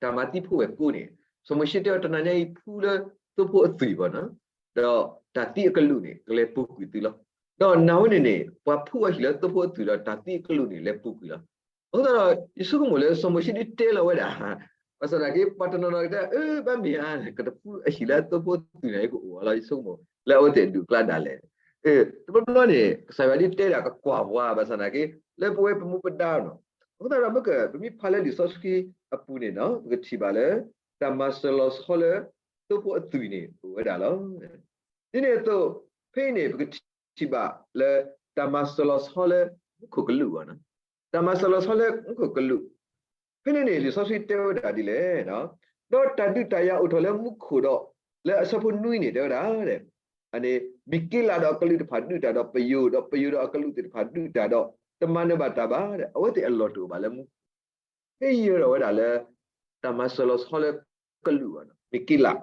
တၢ်မၤသံဖိဝဲၢ်ကိန့ၣ် စီၤမိၤၡ့တဲအီၤ တနၤညါအံၤဖှူလၢသိဖိအသွံၣ်ဘၣ်နီၤ, ဒီးတၢ်သံအကလူးန့ၣ် ကလဲၤပူၤကွံာ်သုလီၤ. ဒီးနၤဝဲန့ၣ်န့ၣ် ပှၤဖှူအဟံၣ်လၢသိဖိအသွံၣ်ဒီးတၢ်သံအကလူးန့ၣ် လဲၤပူၤကွံာ်လီၤ. အဃိသတးဒီး ယဆိကမိၣ်လၢစီၤမိၤၡ့ဒ်တဲလီၤဝဲဒၣ် ဘၣ်ဆၣ်သနာ်က့ ပှၤတနီၤနီၤကတဲ အၢ ဘၣ်မ့ၢ်ဧါ ကတဖှူအဟံၣ်လၢအသိဖိအသွံၣ်န့ၣ် ကအိၣ်အီၤလီၤ ယဆိကမိၣ် လၢအဝဲသ့ၣ်ဒုးကျါဒၣ်လဲာ်. တဘျီဘျီန့ၣ် ကစၢ်ယွၤဒ်တဲဒၣ်ကကွၢ်ပှၤ ဘၣ်ဆၣ်သနာ်က့ လၢပဝဲပမူပဒါနီၤ. အဃိသတးဒီး မ့ၢ်က ပမ့ၢ်ဖးလၢလံာ်စီဆှံအပူၤန့ၣ်နီၤ ပကထံၣ်ဘၣ်လၢ တၢ်မၤစၢၤလီၤဆီလၢ သိဖိအသွံၣ်န့ၣ် အိၣ်ဝဲဒၣ်လီၤ. ဒ်န့ၣ်အသိး ဖဲအံၤန့ၣ် ပကထံၣ်ဘၣ်လၢ တၢ်မၤစၢၤလီၤဆီလၢ မူခိၣ်ကလူးဘၣ်နီၤ. တၢ်မၤစၢၤလီၤဆီလၢမူခိၣ်ကလူး ဖဲန့ၣ်န့ၣ် လံာ်စီဆှံတဲဝဲဒၣ်ဒ်လဲၣ်, ဒီးတၢ်ဒုးတၢ်ယၤအိၣ်ထီၣ်လၢမူခိၣ်ဒီး လၢအဆၢဖိနွံန့ၣ် တဲဝဲဒၣ် မံၤက့လးဒီးအကလူးတဖၣ်ဒုးတၢ်ဒီးပယိၤ, ဒီးပယိၤဒီးအကလူးသ့ၣ်တဖၣ်ဒုးတၢ်ဒီး တမၤနၢၤဘၣ်တၢ်ဘၣ်, အဝဲသ့ၣ်အလီၢ်တအိၣ်ဘၣ်လၢမူခိၣ်, ဟ့ၣ်ယၢၤထီၣ်ဝဲဒၣ်လၢ တၢ်မၤစၢၤလီၤဆီလၢကလူးဘၣ်နီၤ မံၤက့လး,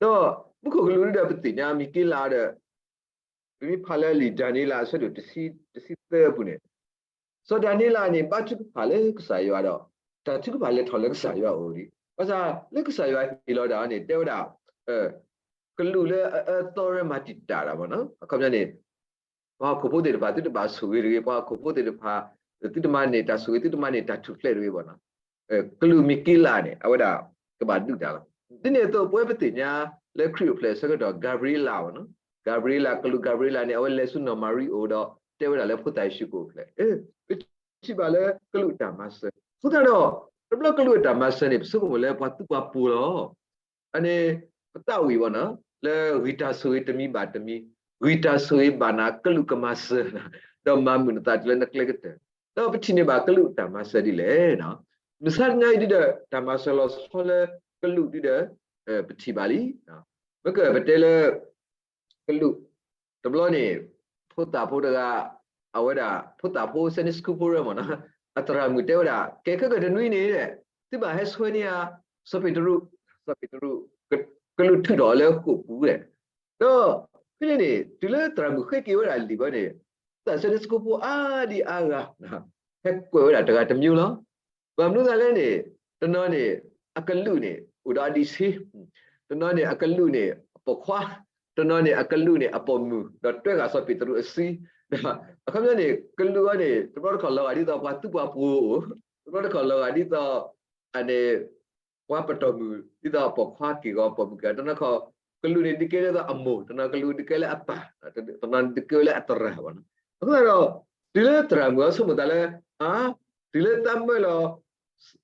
ဒီးမူခိၣ်ကလူးဒ်ဒီးပသ့ၣ်ညါမံၤက့လးဒီး ပမ့ၢ်ဖးလၢလံာ်ဒၤနံးယ့လးအဆၢဒိၣ်တဆံသၢအပူၤန့ၣ် စီၤဒၤနံးယ့လးန့ၣ် ဘါထုကဖၣ်လၢကစၢ်ယွၤဒီး တၢ်ထုကဖၣ်လဲၤထီၣ်လၢကစၢ်ယွၤအအိၣ်လံ. ဘၣ်ဆၣ်လၢကစၢ်ယွၤဟ့ၣ်လီၤဒၣ်န့ၣ် တဲဝဲဒၣ် ကလူးလၢအအၢအသီရၢမၤတံာ်တာ်တၢ်ဘၣ်နီၤ, အခီပညီန့ၣ် ပှၤဟီၣ်ခိၣ်ဖိသ့ၣ်တဖၣ် သုတဘၣ်ဆိၣ်ဂ့ၤတဂ့ၤ, ပှၤဟီၣ်ခိၣ်ဖိသ့ၣ်တဖၣ် သုတမၤန့ၢ်တၢ်ဆိၣ်ဂ့ၤ သုတမၤန့ၢ်တၢ်ထူၣ်ဖျဲးတဂ့ၤဘၣ်နီၤ. ကလူးမံၤက့လးန့ၣ် အဝဲဒၣ်ကဘၣ်ဒုးတၢ်လီၤ. ဒ်န့ၣ်အသိး ပဝဲပသ့ၣ်ညါလၢခရံာ်အိၣ်ဖျဲၣ်အဆၢကတီၢ် ကၤဘြံၤလးဘၣ်နီၤ, ကၤဘြံၤလး ကလူးကၤဘြံၤလးန့ၣ် အဝဲလဲၤဆူနီၢ်မၤရံအအိၣ်ဒီး တဲဝဲဒၣ်လၢဖိသၣ်ယ့ၣ်ၡူးကအိၣ်ဖျဲၣ်, ပထံၣ်ဘၣ်လၢကလူးအတၢ်မၤစၢၤ, အဃိသတးဒီး တဘျီကလူးအတၢ်မၤစၢၤန့ၣ် ပဆိကမိၣ်လၢပှၤသူပှၤပိၤလီၤ. အန့ၣ် ပသးဝံၣ်ဘၣ်နီၤ လၢဂံၢ်တၢ်ဆိၣ်ဂ့ၤတမံၤဘၣ်တမံၤ, ဂံၢ်တၢ်ဆိၣ်ဂ့ၤဘၣ်နၤကလူးကမၤစၢၤနၤ, ဒီးမၤမုာ်နသးတုၤလၢနကျဲကတၢၢ်, ဒီးပထံၣ်န့ၢ်ဘၣ်ကလူးအတၢ်မၤစၢၤဒ်လဲၣ်နီၤ. မုၢ်ဆါတနံၤအံၤဒ်ဒီး တၢ်မၤစၢၤလီၤဆီလၢကလူးဒ်ဒီး ပထံၣ်ဘၣ်လံ. မ့ၢ်ကပတဲလၢ ကလူး တဘျီန့ၣ် ဖိသၣ်ဖိတဂၤ အဝဲဒၣ် ဖိသၣ်ဖိ Sunday school ဖိရၢမ့ၢ်နီၤ အသရၣ်မုၣ်တဲဝဲဒၣ် ကဲခဲကတနွံန့ၣ် သုဘၣ်ဟဲဆှၢန့ၢ်ဧါ စီၤပ့းတရူး, စီၤပ့းတရူး ကလူးထုးထီၣ်အီၤလၢဃိာ်ပူၤဒီး ဒီးဖဲန့ၣ်န့ၣ် တုၤလၢသရၣ်မုၣ်ဃ့က့ၤဝဲဒၣ်လံာ်ဘၣ်န့ၣ် ဖိသၣ် Sunday school ဖိအါဒံအါဂၤ ဟဲကွဲးဝဲဒၣ်တဂၤတမံၤလီၤ. ဘၣ်မနုၤသးလဲၣ်န့ၣ် တနီၤန့ၣ် အကလူးန့ၣ် အိၣ်ဒီးအဒံးဆှံ, တနီၤန့ၣ် အကလူးန့ၣ် အပိာ်ခွါ, တနီၤန့ၣ် အကလူးန့ၣ် အပိာ်မုၣ် ဒီးတွဲဂၤစီၤပ့းတရူးအစု, အခီပညီန့ၣ် ကလူးအံၤန့ၣ် တဘျီတခီၣ်လီၤဂာ်ဒ်သိးပှၤသူပှၤပိၤအိၣ်, တဘျီတခီၣ်လီၤဂာ်ဒ်သိး အန့ၣ် ပှၤပတီၢ်မုၢ် ဒ်သိးပိာ်ခွါက့ၢ်ဂီၤပိာ်မုၣ်က့ၢ်ဂီၤ, တနီၤခီၣ် ကလူးန့ၣ်ဒုးကဲလၢအမိၢ်, တနီၤကလူးဒုးကဲလၢအပၢ်, တနီၤဒုးကဲလၢအသရၣ်ဘၣ်နီၤ. အဃိသတးဒီး တုၤလၢသရၣ်မုၣ်အီၤဆိကမိၣ်သးလၢ အါ တုၤလၢသးမၢလီၤ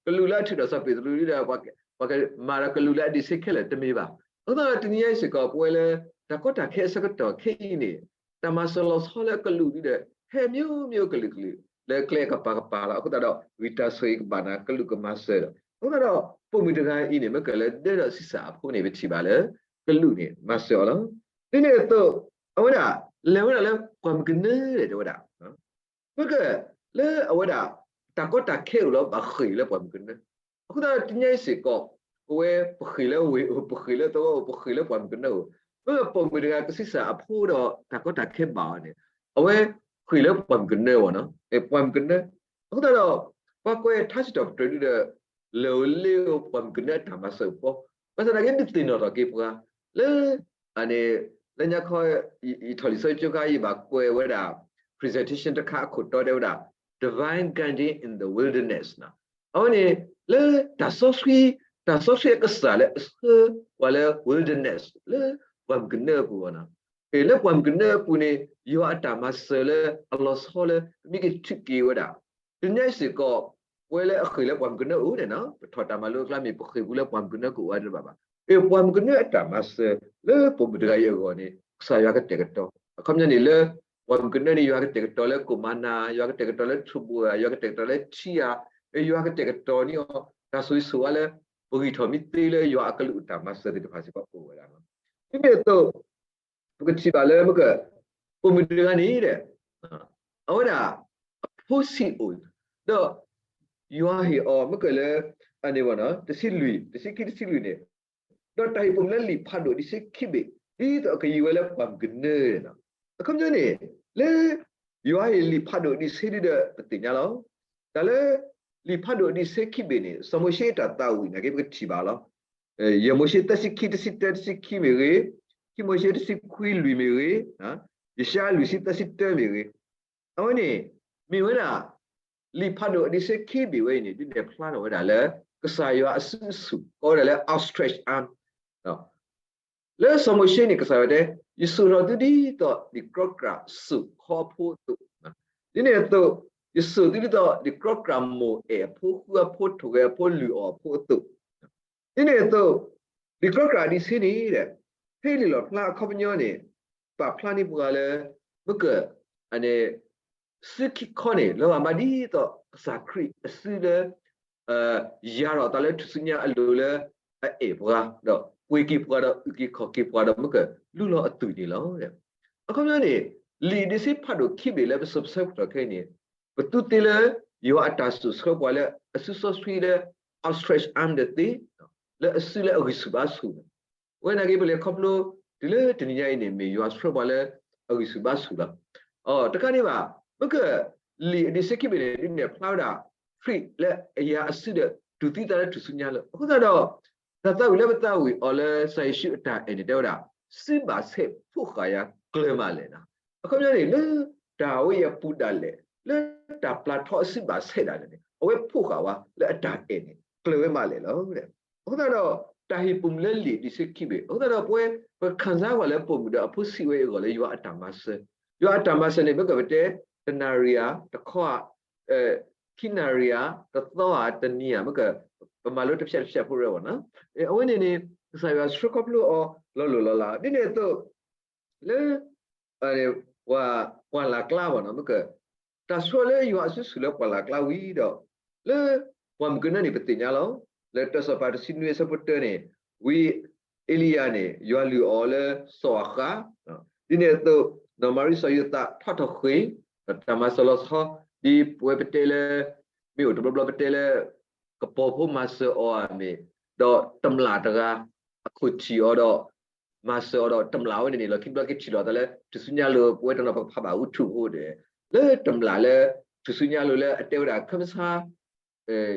ကလူးလၢအထုးထီၣ်စီၤပ့းတရူးဒ်ဒီး ပှၤမၤဒီးကလူးလၢအဒံးဆှံခဲလၢာ်တမ့ၢ်ဘၣ်. အဃိသတးဒီး တနံၤညါအံၤစ့ၢ်ကီး ပဝဲလၢ တၢ်ကီတၢ်ခဲအဆၢကတီၢ်ခဲအံၤန့ၣ် တၢ်မၤစၢၤလီၤဆီလၢကလူးဒ်ဒီး ဟဲမျိုးမျိုးကလုာ်ကလုာ် လၢကျဲကပၤကပၤလီၤ. အဃိသတးဒီး ဂံၢ်တၢ်ဆိၣ်ဂ့ၤကဘၣ်နၤ ကလူးကမၤစၢၤဒီး အဃိသတးဒီး ပိာ်မုၣ်တဂၤအံၤန့ၣ် မ့ၢ်ကလၢဒဲဒီးဆံးစၢ်အဖိန့ၣ် ပထံၣ်ဘၣ်လၢ ကလူးန့ၣ် မၤစၢၤအီၤလီၤ. ဒ်န့ၣ်အသိး အဝဲဒၣ် လဲၤဝဲဒၣ်လၢပှၢ်မုၢ်ကနၢဒဲး တဲဝဲဒၣ် မ့ၢ်ကလၢအဝဲဒၣ် တၢ်ကီတၢ်ခဲအိၣ်လီၤ ဘၣ်ဃ့ၢ်လၢပှၢ်မုၢ်ကနၢ. အဃိသတးဒီးတနံၤအံၤစ့ၢ်ကီး ပဝဲပဃ့ၢ်လၢဝ့ၢ်အိၣ် ပဃ့ၢ်လၢသဝီအိၣ် ပဃ့ၢ်လၢပှၢ်မုၢ်ကနၢအိၣ်, မ့ၢ်ပိာ်မုၣ်တဂၤကဆံးစၢ်အဖိဒီးတၢ်ကီတၢ်ခဲဘၣ်အီၤန့ၣ် အဝဲဃ့ၢ်လၢပှၢ်မုၢ်ကနၢဝဲနီၤ, ပှၢ်မုၢ်ကနၢ. အဃိသတးဒီး ပှၤကွဲးထါစံးထီၣ်ပတြၢၤဒုဒီး လဲၤအိၣ်လ့အိၣ်ပှၢ်မုၢ်ကနၢအတၢ်မၤစၢၤအပူၤ, ဘၣ်ဆၣ်သနာ်က့ ဒုးသ့ၣ်နီၣ်ထီၣ်က့ၤပှၤ လၢ အန့ၣ် လၢညါခီ ယထီၣ်လံာ်စီဆှံကၠိခါ ယဘၣ်ကွဲးဝဲဒၣ် presentation တခါအခိၣ်တီတဲဝဲဒၣ် Divine Guiding in the Wilderness နီၤ. အဝဲန့ၣ် လၢတၢ်စီဆှံ တၢ်စီဆှံအကစၢ်လၢအဆှၢပှၤလၢ wilderness လၢပှၢ်မုၢ်ကနၢအပူၤနီၤ. လၢပှၢ်မုၢ်ကနၢအပူၤန့ၣ် ယွၤအတၢ်မၤစၢၤလၢအလီၤဆီလၢ ပမ့ၢ်က့ၤထုးက့ၤဝဲဒၣ် တနံၤအံၤစ့ၢ်ကီး ပဝဲလၢအဃ့ၢ်လၢပှၢ်မုၢ်ကနၢအိၣ်န့ၣ်နီၤ, ပထီၣ်တၢ်မၤလိအကျါမ့ၢ် ပဃ့ၢ်ပူၤလၢပှၢ်မုၢ်ကနၢကအိၣ်ဝဲတဘၣ်ဘၣ်. အ့ၣ် ပှၢ်မုၢ်ကနၢအတၢ်မၤစၢၤ လၢပိာ်မုၣ်တဂၤအံၤအဂီၢ်န့ၣ် ကစၢ်ယွၤကတဲာ်ကတီၤ. အခီပညီန့ၣ်လၢ ပှၢ်မုၢ်ကနၢန့ၣ် ယွၤကတဲာ်ကတီၤလၢကိၣ်မၤနၤ, ယွၤကတဲာ်ကတီၤလၢထိၣ်ဘိဧါ, ယွၤကတဲာ်ကတီၤလၢထံဧါ, အ့ၣ် ယွၤကတဲာ်ကတီၤန့ၢ်အီၤ တၢ်ဆိၣ်ဂ့ၤဆိၣ်ဝါလၢ ပဂံၢ်ထီၣ်မ့ၢ်သ့လၢယွၤအကလုၢ်အတၢ်မၤစၢၤသ့ၣ်တဖၣ်စ့ၢ်ကီးအိၣ်ဝဲဒၣ်လီၤ. ဒ်န့ၣ်အသိး ပကထံၣ်ဘၣ်လၢမ့ၢ်က ပိာ်မုၣ်တဂၤန့ၣ်ဒီး အဝဲဒၣ် အဖိဆံးအိၣ် ဒီး ယွၤဟ့ၣ်အီၤမ့ၢ်ကလၢ အန့ၣ် တဆံလွံၢ် တဆံခံ တဆံလွံၢ်န့ၣ် ဒီးတၢ်ဟ့ၣ်ပိာ်မုၣ်လၢလံာ်ဖးဒိၣ်တဆံခံဘ့ၣ် ဒ်သိးအကယံၤဝဲလၢပှၢ်မုၢ်ကနၢန့ၣ်လီၤ. အခီပညီန့ၣ် လၢ ယွၤဟ့ၣ်လံာ်ဖးဒိၣ်တဆံဒုဒီးပသ့ၣ်ညါလီၤ. တၢ်လၢ လံာ်ဖးဒိၣ်တဆံခံဘ့ၣ်န့ၣ် စီၤမိၤၡ့တၢ်သးဝံၣ်နာ်က့ ပကထံၣ်ဘၣ်လီၤ. ယဲၢ်မိၤၡ့သၢဆံခံ တဆံတၢ တဆံခံမ့ၢ်ဂ့ၤ, ခံမိၤၡ့တဆံခွံလွံၢ်မ့ၢ်ဂ့ၤ, ယၡါယၤလွံၢ်ဆံသၢဆံတၢမ့ၢ်ဂ့ၤ, အဝဲန့ၣ် မ့ၢ်ဝဲဒၣ် လံာ်ဖးဒိၣ်အတဆံခံဘ့ၣ်ဝဲအံၤန့ၣ် ဒုးနဲၣ်ဖျါထီၣ်ဝဲဒၣ်လၢ ကစၢ်ယွၤအစုအစုၣ် ကိးဝဲဒၣ်လၢ outstretched arm လၢစီၤမိၤၡ့န့ၣ် ကစၢ်ယွၤတဲ ယစိာ်ထီၣ်သုဒ်သိး ဒံးကြီကြၣ်စိာ်ခီအဖိအသိး, ဒ်န့ၣ်အသိး ယစိာ်သုဒ်သိး ဒံးကြီကြၣ်မိၢ်အဲၣ်အဖိ ဃုအဖိ ထိၣ်ဂဲၤအဖိလုၢ်အီၣ်အဖိအသိး, ဒ်န့ၣ်အသိး ဒံးကြီကြၣ်ဒံးဆ့န့ၣ်ဒီး ဖဲလံာ်လီၣ်ဖျါအခီပညီန့ၣ် ပာ်ဖျါန့ၢ်ပှၤလၢ မ့ၢ်က အန့ၣ် စုခံခီန့ၣ် လီၤဂာ်မးဒ်သိး ကစၢ်ခရံာ်အစုလၢ ယၤထီၣ်အသးလၢထူၣ်စုညါအလိၤလၢ အအဲၣ်ပှၤ ဒီးပှ့ၤက့ၤပှၤဒီးအုၣ်က့ၤခီၣ်က့ၤပှၤဒီး မ့ၢ်ကလူလီၤအသွံၣ်န့ၣ်လီၤ. အခီပညီန့ၣ် လံာ်ဒံးဆ့ဖးဒိၣ်ခံဘ့ၣ်လၢပစိၤပဆၢကတီၢ်ခဲအံၤန့ၣ် ပသူသ့လၢ ယွၤအတၢ်စိာ်ဆှၢပှၤလၢအစုစီဆှံလၢ outstretched arm ဒီးသ့ လၢအစုလၢအဂံၢ်ဆူၣ်ဘါဆူၣ်န့ၣ် ဝဲနာ်က့ ပလဲၤခီဖျိတုၤလၢတနံၤညါအံၤန့ၣ် မ့ၢ်ယွၤဆှၢပှၤလၢအဂံၢ်ဆူၣ်ဘါဆူၣ်လီၤ. အတကးဒံးဘၣ် မ့ၢ်က လံာ်အဒံးဆ့ခံဘ့ၣ်န့ၣ် ဒုးနဲၣ်ဖျါဝဲဒၣ် ခရံာ်လၢအယၤအစုဒီး တူၢ်သံသးလၢထူၣ်စုညါလီၤ. အဃိသတးဒီး တၢ်သးဝံၣ်လၢပသးဝံၣ်အီၤလၢကစၢ်ယ့ၣ်ၡူးအတၢ်အဲၣ်န့ၣ် တဲဝဲဒၣ် စုဘၣ်ဆဲးဖိးဃာ်ယၤကျၢၤမးလဲၣ်နီၤ. အခီပညီန့ၣ် လၢတၢ်ဝဲအံၤအပူၤဒၣ်လဲာ် လၢတၢ်ပျၢ်ထီအစုဘၣ်ဆဲးဒၣ်လဲာ်န့ၣ် အဝဲဖိးဃာ်ဝဲလၢအတၢ်အဲၣ်န့ၣ် ကျၢၤဝဲမးလဲၣ်လီၤ. အဃိသတးဒီး တၢ်ဟ့ၣ်ပိာ်မုၣ်လၢလံာ်ဒံးဆ့ခံဘ့ၣ် အဃိသတးဒီး ပဝဲ ပကခံစားကွၢ်လၢပိာ်မုၣ်ဒီးအဖိဆံးဝဲအံၤအဂီၢ်လၢယွၤအတၢ်မၤစၢၤ, ယွၤအတၢ်မၤစၢၤန့ၣ် မ့ၢ်ကပတဲ တနၣ်ရံၣ်ဧါ တခီဧါ ခံနၣ်ရံၣ်ဧါ တသီဧါ တနံၤဧါ မ့ၢ်က ပမၤလိတဖျၢၣ်တဖျၢၣ်ဖိရဲဝဲနီၤ. အဝဲန့ၣ်န့ၣ် ကစၢ်ယွၤဆှၢခီဖျိအီၤလီၤလိၢ်လီၤလး ဒ်န့ၣ်အသိး လၢ ပှၢ်လၢ်ကျါဘၣ်နီၤ မ့ၢ်က တၢ်ဆှၢလၢယွၤအစုဆူၣ်လၢပှၢ်လၢ်ကျါဝံၤဒီး လၢပှၢ်မုၢ်ကနၢန့ၣ် ပသ့ၣ်ညါလီၤ. လၢတၢ်စီၤပၤတဆံနွံအဆၢဖိတၢန့ၣ် ဝံအ့လံယၤန့ၣ် ယွၤလုၢ်အီၤလၢစီၤအၤဃး, ဒ်န့ၣ်အသိး နီၢ်မၤရံစီၤယိၤသးထီၣ်ထီၣ်ဃ့ၢ် ဒီးတၢ်မၤစၢၤလီၤဆီ ဒ်ပဝဲပတဲလၢ မ့ၢ်အိၣ်တဘျီဘျီပတဲလၢ ကပီၤဖိမၤစၢၤအီၤဧါမ့ၢ် ဒီးတမျာ်တဂၤ အခိၣ်ထံၣ်အီၤဒီး မၤစၢၤအီၤဒီး တမျာ်ဝဲန့ၣ်န့ၣ် လီၢ်ခံဘျီက့ၤထံၣ်လိာ်သးလၢ ထူၣ်စုညါလိၤ ပဝဲတနီၤပကဖးဘၣ်ဝူထူၣ်ဖိဒီး လၢတမျာ်လၢ ထူၣ်စုညါလိၤလၢအတဲဝဲဒၣ် ခၢမဆါ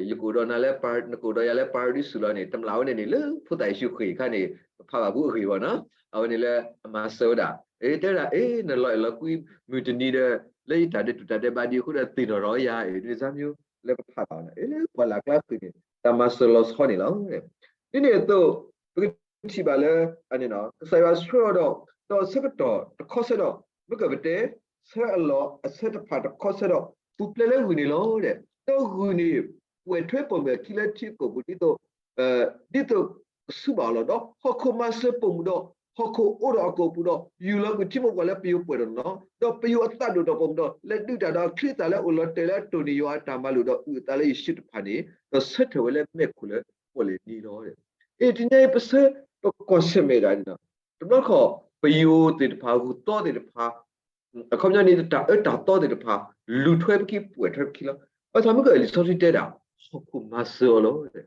ယကအိၣ်ဒီးနၤလၢ နကအိၣ်ဒီးယၤလၢပၤရဒံစူၤလီၤန့ၣ် တမျာ်ဝဲန့ၣ်န့ၣ် လၢဖိသၣ်ယ့ၣ်ၡူးဃ့ၢ်အခါန့ၣ် ပဖးဘၣ်ဝူအဂ့ၢ်ဘၣ်နီၤ. အဝဲန့ၣ်လၢအမၤစၢၤဝဲဒၣ် တဲဝဲဒၣ် အ့ နလီၤအဲၣ်လီၤကွံမုၢ်တနံၤဒီး လၢယတၢ်ဒဲးတူၢ်တၢ်ဒဲးဘးဒံးအဃိဒီး သ့ၣ်နီၣ်ထီၣ်ယၤ အ့ ဒ်န့ၣ်စၢ်မံၤ လၢပဖးဘၣ်န့ၣ် လၢပှၢ်လၢ်ကျါဃ့ၢ်န့ၣ် တၢ်မၤစၢၤလီၤဆီန့ၣ်လီၤ. ဒ်န့ၣ်အသိး ပကထံၣ်ဘၣ်လၢ ကစၢ်ယွၤဆှၢအီၤဒီး ဒီးဆၢကတီၢ်တခီဆၢဒီး မ့ၢ်ကပတဲ ဆၢအလီၢ်အဆၢတဖၣ်တခီဆၢဒီး ပူၤဖျဲးလၢဂုၢ်န့ၣ်လီၤ. ဒီးဂုၢ်န့ၣ် ပှဲၤထွဲပိာ်မုၣ်အခံလၢထံအကိာ်ပူၤ ဒ်သိး ဒ်သိးကဆူးဘၣ်အီၤလီၤ. ဒီးဟီၣ်ခိၣ်မၤစၢၤပိာ်မုၣ်ဒီး ဟီၣ်ခိၣ်အိၣ်ဒီးအကိာ်ပူၤဒီး ယူၢ်လီၤကွံာ်ထံမိၢ်ပှၢ်လၢပယိၤပှဲၤဒီးနီၤ ဒီးပယိၤအသးဒိၣ်ဒီးပိာ်မုၣ်ဒီး လဲၤဒုးတၢ်ဒီးချံသၣ်လၢအိၣ်လီၤတဲာ်လၢအတိၢ်န့ၣ် ယွၤအတၢ်မၤလိာ်ဒီးအုၣ်အသးလၢယ့ၣ်ၡူးတဖၣ်န့ၣ် ဒီးဆၢထၢၣ်ဝဲလၢမဲာ်ခိၣ်လၢပီၣ်လဲၣ်နံၤလီၤ. အ့ တနံၤအံၤပဆၢ ပကွၢ်ဆၢၣ်မဲာ်ဒၣ်န့ၣ် တဘျီတခီၣ် ပယိၤသ့ၣ်တဖၣ် ဂုၢ်သီသ့ၣ်တဖၣ် အခီပညီန့ၣ် တၢ်အၢတၢ်သီသ့ၣ်တဖၣ် လူၤထွဲပခံ ပှဲၤထွဲပခံလီၤ. ဘၣ်ဆၣ်မ့ၢ်ကလံာ်စီဆှံတဲဒၣ် ဟီၣ်ခိၣ်မၤစၢၤအီၤလီၤ.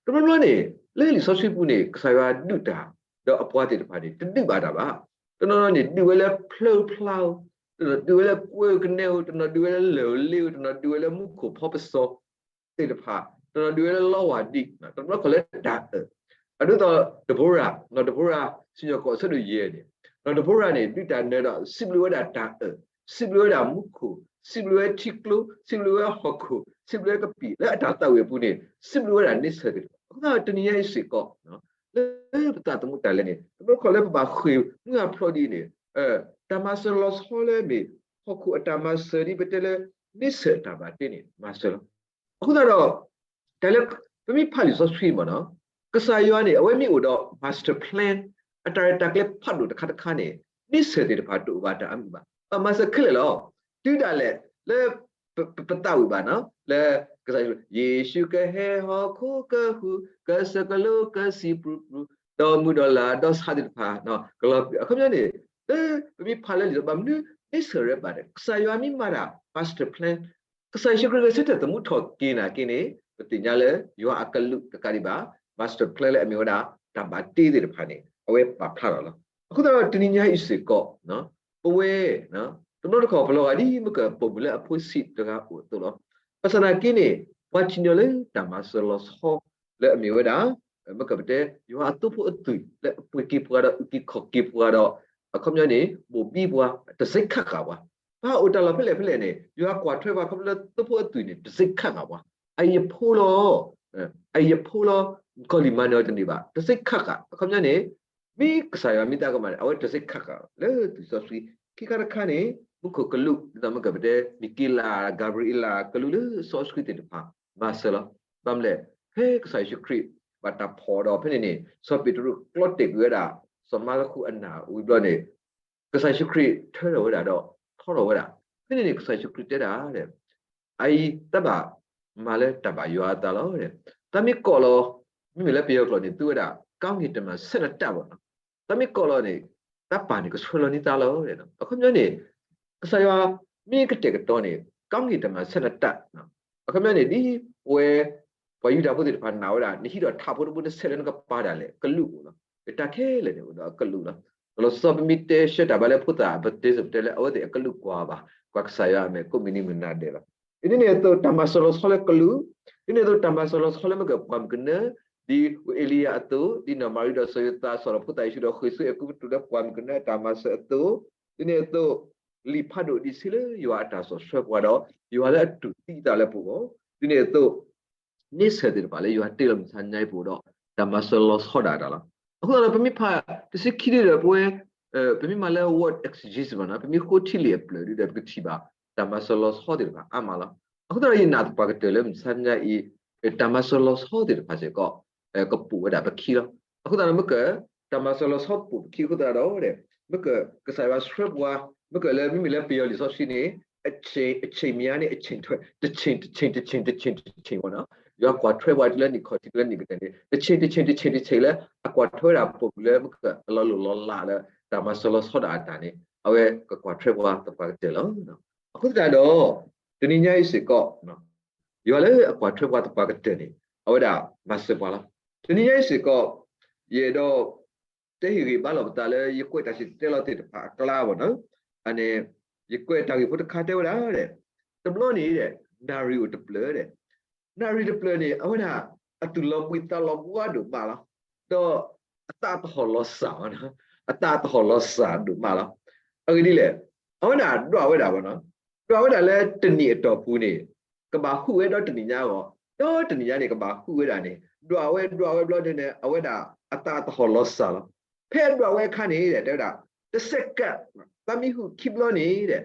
တဘျီဘျီန့ၣ် လၢလံာ်စီဆှံပူၤန့ၣ် ကစၢ်ယွၤဒုးတၢ် ဒီးအပှၤသ့ၣ်တဖၣ်န့ၣ် တဒုးဘၣ်တၢ်ဘၣ်. တနီၤနီၤန့ၣ် ဒုးဝဲလၢဖျၢဖျါဧိၤ, တနီၤဒုးဝဲလၢကွဲကနဲဧိၤ, တနီၤဒုးဝဲလၢလၢၢ်လ့ဧိၤ, တနီၤဒုးဝဲလၢမူခိၣ်ဖီပစီ သ့ၣ်တဖၣ်, တနီၤဒုးဝဲလၢလီဝၢ်ဒံး, တဘျီခီၣ်လၢတၢ်အၢၣ်, အဒိသိး ဒဘိရၤ, ဒဘိရၤ စံၣ်ညီၣ်ကွီၢ်အဆၢဒိၣ်ယဲၢ်န့ၣ်, ဒီးဒဘိရၤန့ၣ် ဒုးတၢ်နၢၤဒီး စံးဘျုးဝဲဒၣ်တၢ်အၢၣ်, စံးဘျုးဝဲဒၣ်မူခိၣ်, စံးဘျုးဝဲထံကျိ, စံးဘျုးဝဲဟီၣ်ခိၣ်, စံးဘျုးဝဲကပံာ် လၢအတၢ်သးဝံၣ်အပူၤန့ၣ် စံးဘျုးဝဲဒၣ်န့ဆၢၣ်သ့ၣ်တဖၣ်. အဃိသတးဒီးတနံၤညါအံၤစ့ၢ်ကီး လၢပသးသမူတၢ်လဲၤန့ၣ် တဘျီခီၣ်လၢပဘၣ်ဃ့ၢ်မုၢ်အဖျိဒ်အံၤန့ၣ်, တၢ်မၤစၢၤလီၤဆီလၢအမ့ၢ် ဟီၣ်ခိၣ်အတၢ်မၤစၢၤဒ် ပတဲလၢ န့ဆၢၣ်အတၢ်ဘၣ်တ့န့ၣ် မၤစၢၤလီၤ. အဃိသတးဒီး တၢ်လၢ ပမ့ၢ်ဖးလံာ်စီဆှံမ့ၢ်နီၤ, ကစၢ်ယွၤန့ၣ် အဝဲမ့ၢ်အိၣ်ဒီး master plan အတၢ်ရဲၣ်တၢ်ကျဲၤဖးဒိၣ်တခါတခါန့ၣ် န့ဆၢၣ်သ့ၣ်တဖၣ်တအိၣ်ဘၣ်တၢ်အါမံၤဘၣ်. ဘၣ်မၤစၢၤခဲလၢာ်လီၤ. တုၤဒၣ်လဲာ်လၢ ပသးဝံၣ်ဘၣ်နီၤ လၢကစၢ်ယ့ၣ်ၡူး ယ့ၣ်ၡူးကဟဲဟီၣ်ခိၣ်ကဟူး ကဆၢကလိကဆံးပြူၤပြူၤ ဒီးမုၢ်ဒီးလါဒီးဆါသ့ၣ်တဖၣ် ကလီၤပှံာ် အခီပညီန့ၣ် လၢပမ့ၢ်ဖးလၢလံာ်စီဆှံ ဘၣ်မနုၤန့ဆၢၣ်ရဲၣ်ဘၣ်ဒီး ကစၢ်ယွၤမ့ၢ်မၤတၢ် master plan ကစၢ်ယ့ၣ်ၡူးခရံာ်ဂဲၤဆၢထၢၣ်သမူထီၣ်က့ၤနာ်က့န့ၣ် ပသ့ၣ်ညါလၢယွၤအကလုၢ်တကးဒံးဘၣ် master plan လၢအမ့ၢ်ဝဲဒၣ် တၢ်ဘၣ်တ့သ့ၣ်တဖၣ်န့ၣ် အဝဲပာ်ဖျါထီၣ်လီၤ. အဃိသတးဒီးတနံၤညါအံၤစ့ၢ်ကီး ပဝဲ တဘျီတခီၣ်ပလီၤဂာ်ဒ်မ့ၢ်ကပိာ်မုၣ်လၢအဖိဆံးတဂၤအိၣ်အသိးလီၤ. ဘၣ်ဆၣ်သနာ်က့န့ၣ် ပှၤထံၣ်န့ၢ်လၢတၢ်မၤစၢၤလီၤဆီလၢအမ့ၢ်ဝဲဒၣ် မ့ၢ်ကပတဲ ယွၤအသိဖိအသွံၣ်လၢအပှ့ၤက့ၤပှၤဒီးအုၣ်က့ၤခီၣ်က့ၤပှၤဒီး အခီပညီန့ၣ် ဘိၣ်ဘံပှၤ တစဲးခးဃာ်ပှၤ, ပှၤအိၣ်တၢ်လီၢ်ဖဲလဲၣ်ဖဲလဲၣ်န့ၣ် ယွၤကွၢ်ထွဲပှၤခီဖျိလၢသိဖိအသွံၣ်န့ၣ် တစဲးခးဃာ်ပှၤ, အအံၤယဖိလီၤ အအံၤယဖိလီၤ ကီၢ်လံၢ်မၤနၢၤအီၤတန့ၢ်ဘၣ် တစဲးခးဃာ် အခီပညီန့ၣ် မ့ၢ်ကစၢ်ယွၤမ့ၢ်သးကမၣ်န့ၣ် အဝဲတစဲးခးဃာ်လၢလံာ်စီဆှံ, ခံခါတခါန့ၣ် မူခိၣ်ကလူး ဒ်သိးမ့ၢ်ကပတဲ မံၤက့လး ကၤဘြံၤအ့လး ကလူးလၢလံာ်စီဆှံသ့ၣ်တဖၣ် မၤစၢၤလီၤ. ဘၣ်မနုၤလဲၣ် ဖဲကစၢ်ယ့ၣ်ၡူးခရံာ် ဘၣ်တၢ်ဖီၣ်ဒီးဖဲန့ၣ်န့ၣ် စီၤပ့းတရူးကျီတဲာ်ကွံာ်ဝဲဒၣ် စီၤမါလၢကူအနၢ်ဝံၤဘျီန့ၣ် ကစၢ်ယ့ၣ်ၡူးခရံာ်ထၢထီၣ်ဝဲဒၣ်ဒီး ထီထီၣ်ဝဲဒၣ်, ဖဲန့ၣ်န့ၣ် ကစၢ်ယ့ၣ်ၡူးခရံာ်တဲဒၣ် အအံၤတၢ်ဘၣ်မၤလၢတၢ်ဘၣ်ယွၤအသးလီၤ. တၢ်မ့ၢ်ကိးလီၤ, မ့မ့ၢ်လၢပယီၤကျိာ်န့ၣ် သူဝဲဒၣ် ကောင်းကင်တမန်ဆက်နတပ်ပေါ့နော်, တၢ်မ့ၢ်ကိးလီၤန့ၣ် တၢ်ပာ်န့ၣ်ကဆှၢလီၤန့ၢ်သးလီၤ. အခီပညီန့ၣ် ကစၢ်ယွၤမ့ၢ်ကတဲာ်ကတီၤန့ၣ် ကောင်းကင်တမန်ဆက်နတပ်, အခီပညီန့ၣ် ဒ်ပဝဲ ပှၤယူဒၤဖိသ့ၣ်တဖၣ်နာ်ဝဲဒၣ် နဟံးဒီးထးဖိတဘိ နဆဲးလၢနကပၤဒၣ်လဲာ် ကလူးအိၣ်လီၤ. တၢ်ခဲလၢာ်န့ၣ်အိၣ်ဒီးအကလူးလီၤ. လီၤဆီပမ့ၢ်တဲဆှၢတၢ်ဘၣ်လၢဖိသၣ်အပတ့စပတဲလၢ အဝဲသ့ၣ်အကလူးကွၢ်ဘၣ်, ကွၢ်ကစၢ်ယွၤအမဲာ်ကိးမုၢ်နံၤမုၢ်နၤဒဲးလီၤ. ဒ်န့ၣ်အသိး တၢ်မၤစၢၤလီၤဆီလၢကလူး, ဒ်န့ၣ်အသိး တၢ်မၤစၢၤလီၤဆီလၢမ့ၢ်ကပှၤမုၣ်ကနၢ ဒ်အ့လံယၤအသိး, ဒ်နီၢ်မၤရံဒီးစီၤယိၤသး ဆီၣ်လီၤဖိသၣ်ယ့ၣ်ၡူးဒီးဃ့ၢ်ဆူအဲၤကူပတူးလၢပှၤမုၣ်ကနၢအတၢ်မၤစၢၤအသိး, ဒ်န့ၣ်အသိး လံာ်ဖးဒိၣ်ဒ်ဆံးလၢယွၤအတၢ်စိာ်ဆှၢပှၤဒီး ယွၤလၢအတူၢ်သံအသးလၢပဂီၢ်, ဒ်န့ၣ်အသိး န့ဆၢၣ်သ့ၣ်တဖၣ်လၢယွၤတ့လီၤမုၢ်ဆါညါအံၤပူၤဒီး တၢ်မၤစၢၤလီၤဆီဒၣ်တၢ်လီၤ. အဃိသတးဒီး ပမ့ၢ်ဖးတဆံခံဒ်ဒီးပဝဲ ပမ့ၢ်မၤလၢ word exegesis မ့ၢ်နီၤ, ပမ့ၢ်ဃိထံလံာ်အပျၢၣ်ဒ်ဒီး ပကထံၣ်ဘၣ် တၢ်မၤစၢၤလီၤဆီသ့ၣ်တဖၣ်အါမးလီၤ. အဃိသတးဒီး ယနာ်သပှၢ်ကတၢၢ်လၢမုၢ်ဆါညါအံၤ တၢ်မၤစၢၤလီၤဆီသ့ၣ်တဖၣ်စ့ၢ်ကီး ကပိာ်ဝဲဒၣ်ပခံလီၤ. အဃိသတးဒီး မ့ၢ်က တၢ်မၤစၢၤလီၤဆီပိာ်ပခံအဃိသတးဒီး မ့ၢ်က ကစၢ်ယွၤဆှၢပှၤ မ့ၢ်ကလၢ မ့မ့ၢ်လၢပယီၤလံာ်စီဆှံန့ၣ် အချိန် အချိန်များနဲ့ အချိန် တချိန် တချိန် တချိန် တချိန် ပေါ့နော်, ယွၤကွၢ်ထွဲပှၤတုၤလၢနံၣ်ခီၣ်ထံးတုၤလၢနံၣ်ကတၢၢ်န့ၣ် တချိန် တချိန် တချိန် တချိန် လၢအကွၢ်ထွဲဝဲဒၣ်ပိာ်မုၣ်လၢမ့ၢ်ကအလီၤလိၢ်လီၤလးလၢ တၢ်မၤစၢၤလီၤဆီဒၣ်အတၢ်န့ၣ် အဝဲကကွၢ်ထွဲပှၤသပှၢ်ကတၢၢ်လီၤ. အဃိသတးဒီး တနံၤညါအံၤစ့ၢ်ကီး ယွၤလၢအကွၢ်ထွဲပှၤသပှၢ်ကတၢၢ်န့ၣ် အဝဲဒၣ်မၤစၢၤပှၤလီၤ. တနံၤညါအံၤစ့ၢ်ကီး ယအဲၣ်ဒိး တဲဟ့ၣ်ဂံၢ်ဘါလီၤပသးလၢ ယကွဲးတၢ်စံၣ်တဲၤတဲလီၤသ့ၣ်တဖၣ်အကျါ ပေါ့နော်, အန့ၣ် ယကွဲးတၢ်ဂ့ၢ်ဖိတခါတဲဝဲဒၣ် တဘျီန့ၣ် နၣ်ရံၣ်အိၣ်တဖျၢၣ်, နၣ်ရံၣ်တဖျၢၣ်န့ၣ် အဝဲဒၣ်အသူၣ်လီၤဘှံးသးလီၤဘှါဒိၣ်မးလီၤ. ဒီးအသးသဟီၣ်လီၤစၢ်, အသးသဟီၣ်လီၤစၢ်ဒိၣ်မးလီၤ. အဂ့ၢ်ဒ်လဲၣ်, အဝဲဒၣ်ဒွးဝဲဒၣ် ပေါ့နော်, ဒွးဝဲဒၣ်လၢတနံၣ်အတီၢ်ပူၤန့ၣ် ကဘၣ်ဟုၣ်ဝဲဒီတနံၣ်ညါအဂီၢ်, ဒီတနံၣ်ညါန့ၣ် ကဘၣ်ဟုၣ်ဝဲဒၣ်န့ၣ် ဒွးဝဲဒွးဝဲဘျီန့ၣ် အဝဲဒၣ်အသးသဟီၣ်လီၤစၢ်လီၤ. ဖဲအဒွးဝဲအခါန့ၣ် တဲဝဲဒၣ် တစဲးကး သးမ့ၢ်ဟုၣ်ခံဘျီန့ၣ်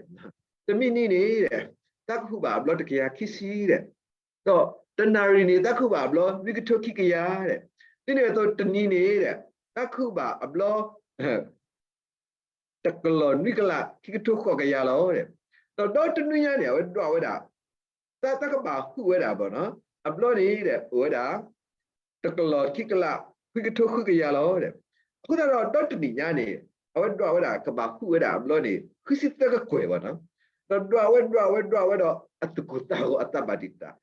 တမံးနံးန့ၣ် သးကဟုၣ်ဘၣ်အဘျီတကယၤခံဆံ ဒီးတနၣ်ရံၣ်န့ၣ် သးကဟုၣ်ဘၣ်အဘျီ နွံကထိခံကယၤ, ဒ်န့ၣ်အသိးတနံၤန့ၣ် သးကဟုၣ်ဘၣ်အဘျီ တကလီၢ်နွံကလး ခံကထိဃိးကယၤလီၤ. ဒီးဒီတနွံညါန့ၣ် အဝဲဒွးဝဲဒၣ် သး သးကဘၣ်ဟုၣ်ဝဲဒၣ် ပေါ့နော်, အဘျီန့ၣ် အိၣ်ဝဲဒၣ် တကလီၢ်ခံကလး ခွံကထိဃုကယၤလီၤ. အဃိသတးဒီး ဒီတနံၣ်ညါန့ၣ် အဝဲဒွးဝဲဒၣ် ကဘၣ်ဟူးဝဲဒၣ်အဘျီန့ၣ် ဃုဆံသၢကကွဲၢ်ဘၣ်နီၤ. ဒီးဒွးဝဲဒွးဝဲဒွးဝဲဒီး အသူၣ်ကိၢ်သးဂီၤအသးဘၣ်တံာ်တာ်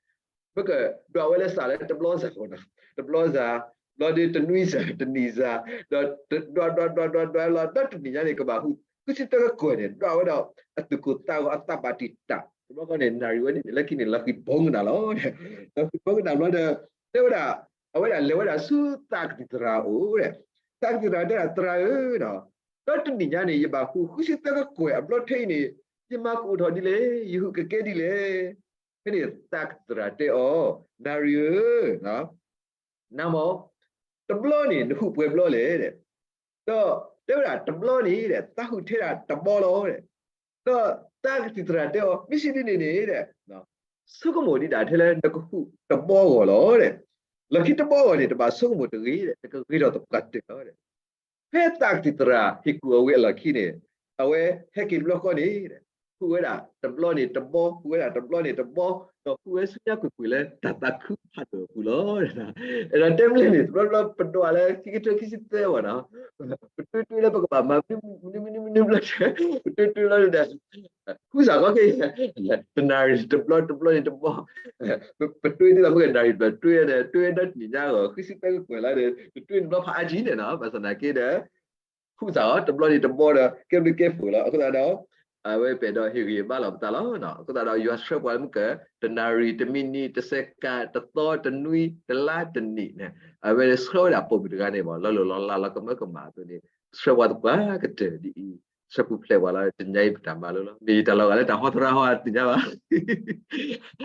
ပကဒွးဝဲလၢစးလၢတဘျီစးနီၤ, တဘျီစး, ဘျီဒီးတနွံစး, တနံၤစး, ဒီးဒွးဒွးဒွးဒွးဒွးလီၤ ဒီးတနံၤညါန့ၣ် ကဘၣ်ဟူး ဃုဆံသၢကကွဲၢ်န့ၣ် ဒွးဝဲဒီး အသူၣ်ကိၢ်သးဂီၤအသးဘၣ်တံာ်တာ် တဘျီဃီန့ၣ် နၣ်ရံၣ်ဝဲန့ၣ် လၢခံန့ၣ် လီၤဃံၤဘီကနၣ်လီၤ. လီၤဃံၤဘီကနၣ်ဘျီဒီး တဲဝဲဒၣ် အဝဲဒၣ်လဲၤဝဲဒၣ်ဆူသးကသံၣ်သရၣ်အအိၣ်ဒီး သးကသံၣ်သရၣ်တဲဒၣ် သရၣ်ဧၢ, ဒီးတနံၤညါန့ၣ် ယဘၣ်ဟူးဃုဆံသၢကကွဲၢ်အဘျီထဲအံၤန့ၣ် ယမၤကအိၣ်ထီၣ်ဒ်လဲၣ်, ယဟူးကကဲဒ်လဲၣ်. ဖဲန့ၣ်သးကသံၣ်သရၣ်တဲအီၤ, နၣ်ရံၣ်ဧၢ, နမ့ၢ် တဘျီန့ၣ် နဟူးပှဲၤဘျီလဲၣ်. ဒီးတဲဝဲဒၣ် တဘျီန့ၣ် သးဟူးထဲဒၣ်တဘီလီၤ. ဒီးသးကသံၣ်သရၣ်တဲအီၤ မ့ၢ်စံးဒ်န့ၣ်န့ၣ် ဆိကမိၣ်ဒံးဒၣ်ထဲလၢနကဟူးတဘီဂီၢ်လီၤ. လီၢ်ခံတဘီဂီၢ်န့ၣ် တဘၣ်ဆိကမိၣ်တဂ့ၤ, နကဂ့ၤထီၣ်သပှၢ်တၢၢ်လီၤ. ဖဲသးကသံၣ်သရၣ်ဟ့ၣ်ကူၣ်အဝဲအလီၢ်ခံန့ၣ် အဝဲဟဲက့ၤတဘျီဃီန့ၣ် ဟူးဝဲဒၣ်တဘျီန့ၣ်တဘီ, ဟူးဝဲဒၣ်တဘျီန့ၣ်တဘီ, ဒီးဟူးဝဲဆူညါကွ့ၢ်ကွ့ၢ်လၢတၢ်သးခုဖးဒိၣ်အပူၤလီၤ. အဲၣ်ဒိးတဲမ့ၢ်လဲၣ်န့ၣ် တဘျီဘျီပဒွးလၢခံကထိခံဆံသၢဘၣ်နီၤ, ပတွ့တွ့လၢပကဘၣ်မၤမနုၤမနုၤမနုၤဘျီ ပတွ့တွ့လီၤဒီး ဟူးစ့ၢ်ကီးက့ၤ တနၣ်ရံၣ်တဘျီ တဘျီန့ၣ်တဘီ, ပတွ့ဒ်သိးမ့ၢ်ကနၣ်ရံၣ်တဘျီ တွ့ဒီး တွ့ဒီတနံၤညါအဂီၢ် ဃုဆံသၢကကွဲၢ်လီၤဒီး တတွ့တဘျီဖးအါကံန့ၣ်နီၤ, ဘၣ်ဆၣ်သနာ်က့ဒီး ဟူးစ့ၢ်ကီး တဘျီန့ၣ်တဘီဒီး ကဲဘျုးကဲဖှိၣ်လီၤ. အဃိသတးဒီး အဝဲပအဲၣ်ဒိးဟ့ၣ်ဂံၢ်ဘါလီၤပသးလီၤ. အဃိသတးဒီး ယွၤဆှၢပှၤလၢမ့ၢ်က တနၣ်ရံၣ် တမံးနံး တစဲးကး တသီ တနွံ တလါ တနံၣ်န့ၣ် အဝဲဆှၢဝဲဒၣ်ပိာ်မုၣ်တဂၤန့ၣ် လီၤလိၢ်လီၤလးလီၤကမၢကမၣ်အသိးန့ၣ် ဆှၢပှၤသပှၢ်ကတၢၢ်ဒ်အံၤ, ဆှၢပူၤဖျဲးပှၤလီၤ. တနံၤညါအံၤပတၢ်မၤလိလီၤ. မ့ၢ်ယတၢ်လီၤဂာ်လၢတၢ်ဟီသရၣ်ဟီအသ့ၣ်ညါဘၣ်.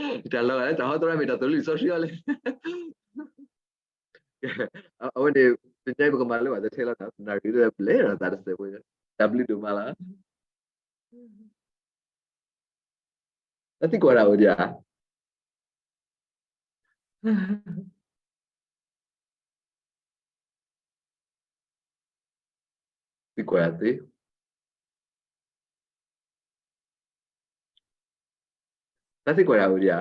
ယတၢ်လီၤဂာ်လၢတၢ်ဟီသရၣ်မ့ၢ်တၢ်သိၣ်လံၣ်စီဆှံအီၤလဲၣ်. အဝဲန့ၣ် တနံၤညါအံၤပကမၤလိဘၣ်တထဲလီၤ. နၣ်ရံၣ်ဒ်လဲၣ်ပလဲၤဒီးသးတစဲးဖိ, တၢ်ဘျုးဒိၣ်မးလီၤ. တၢ်သံကွၢ်တၢ်အိၣ်ဒံးဧါ. သံကွၢ်တၢ်သ့, တၢ်သံကွၢ်တၢ်အိၣ်ဒံးဧါ.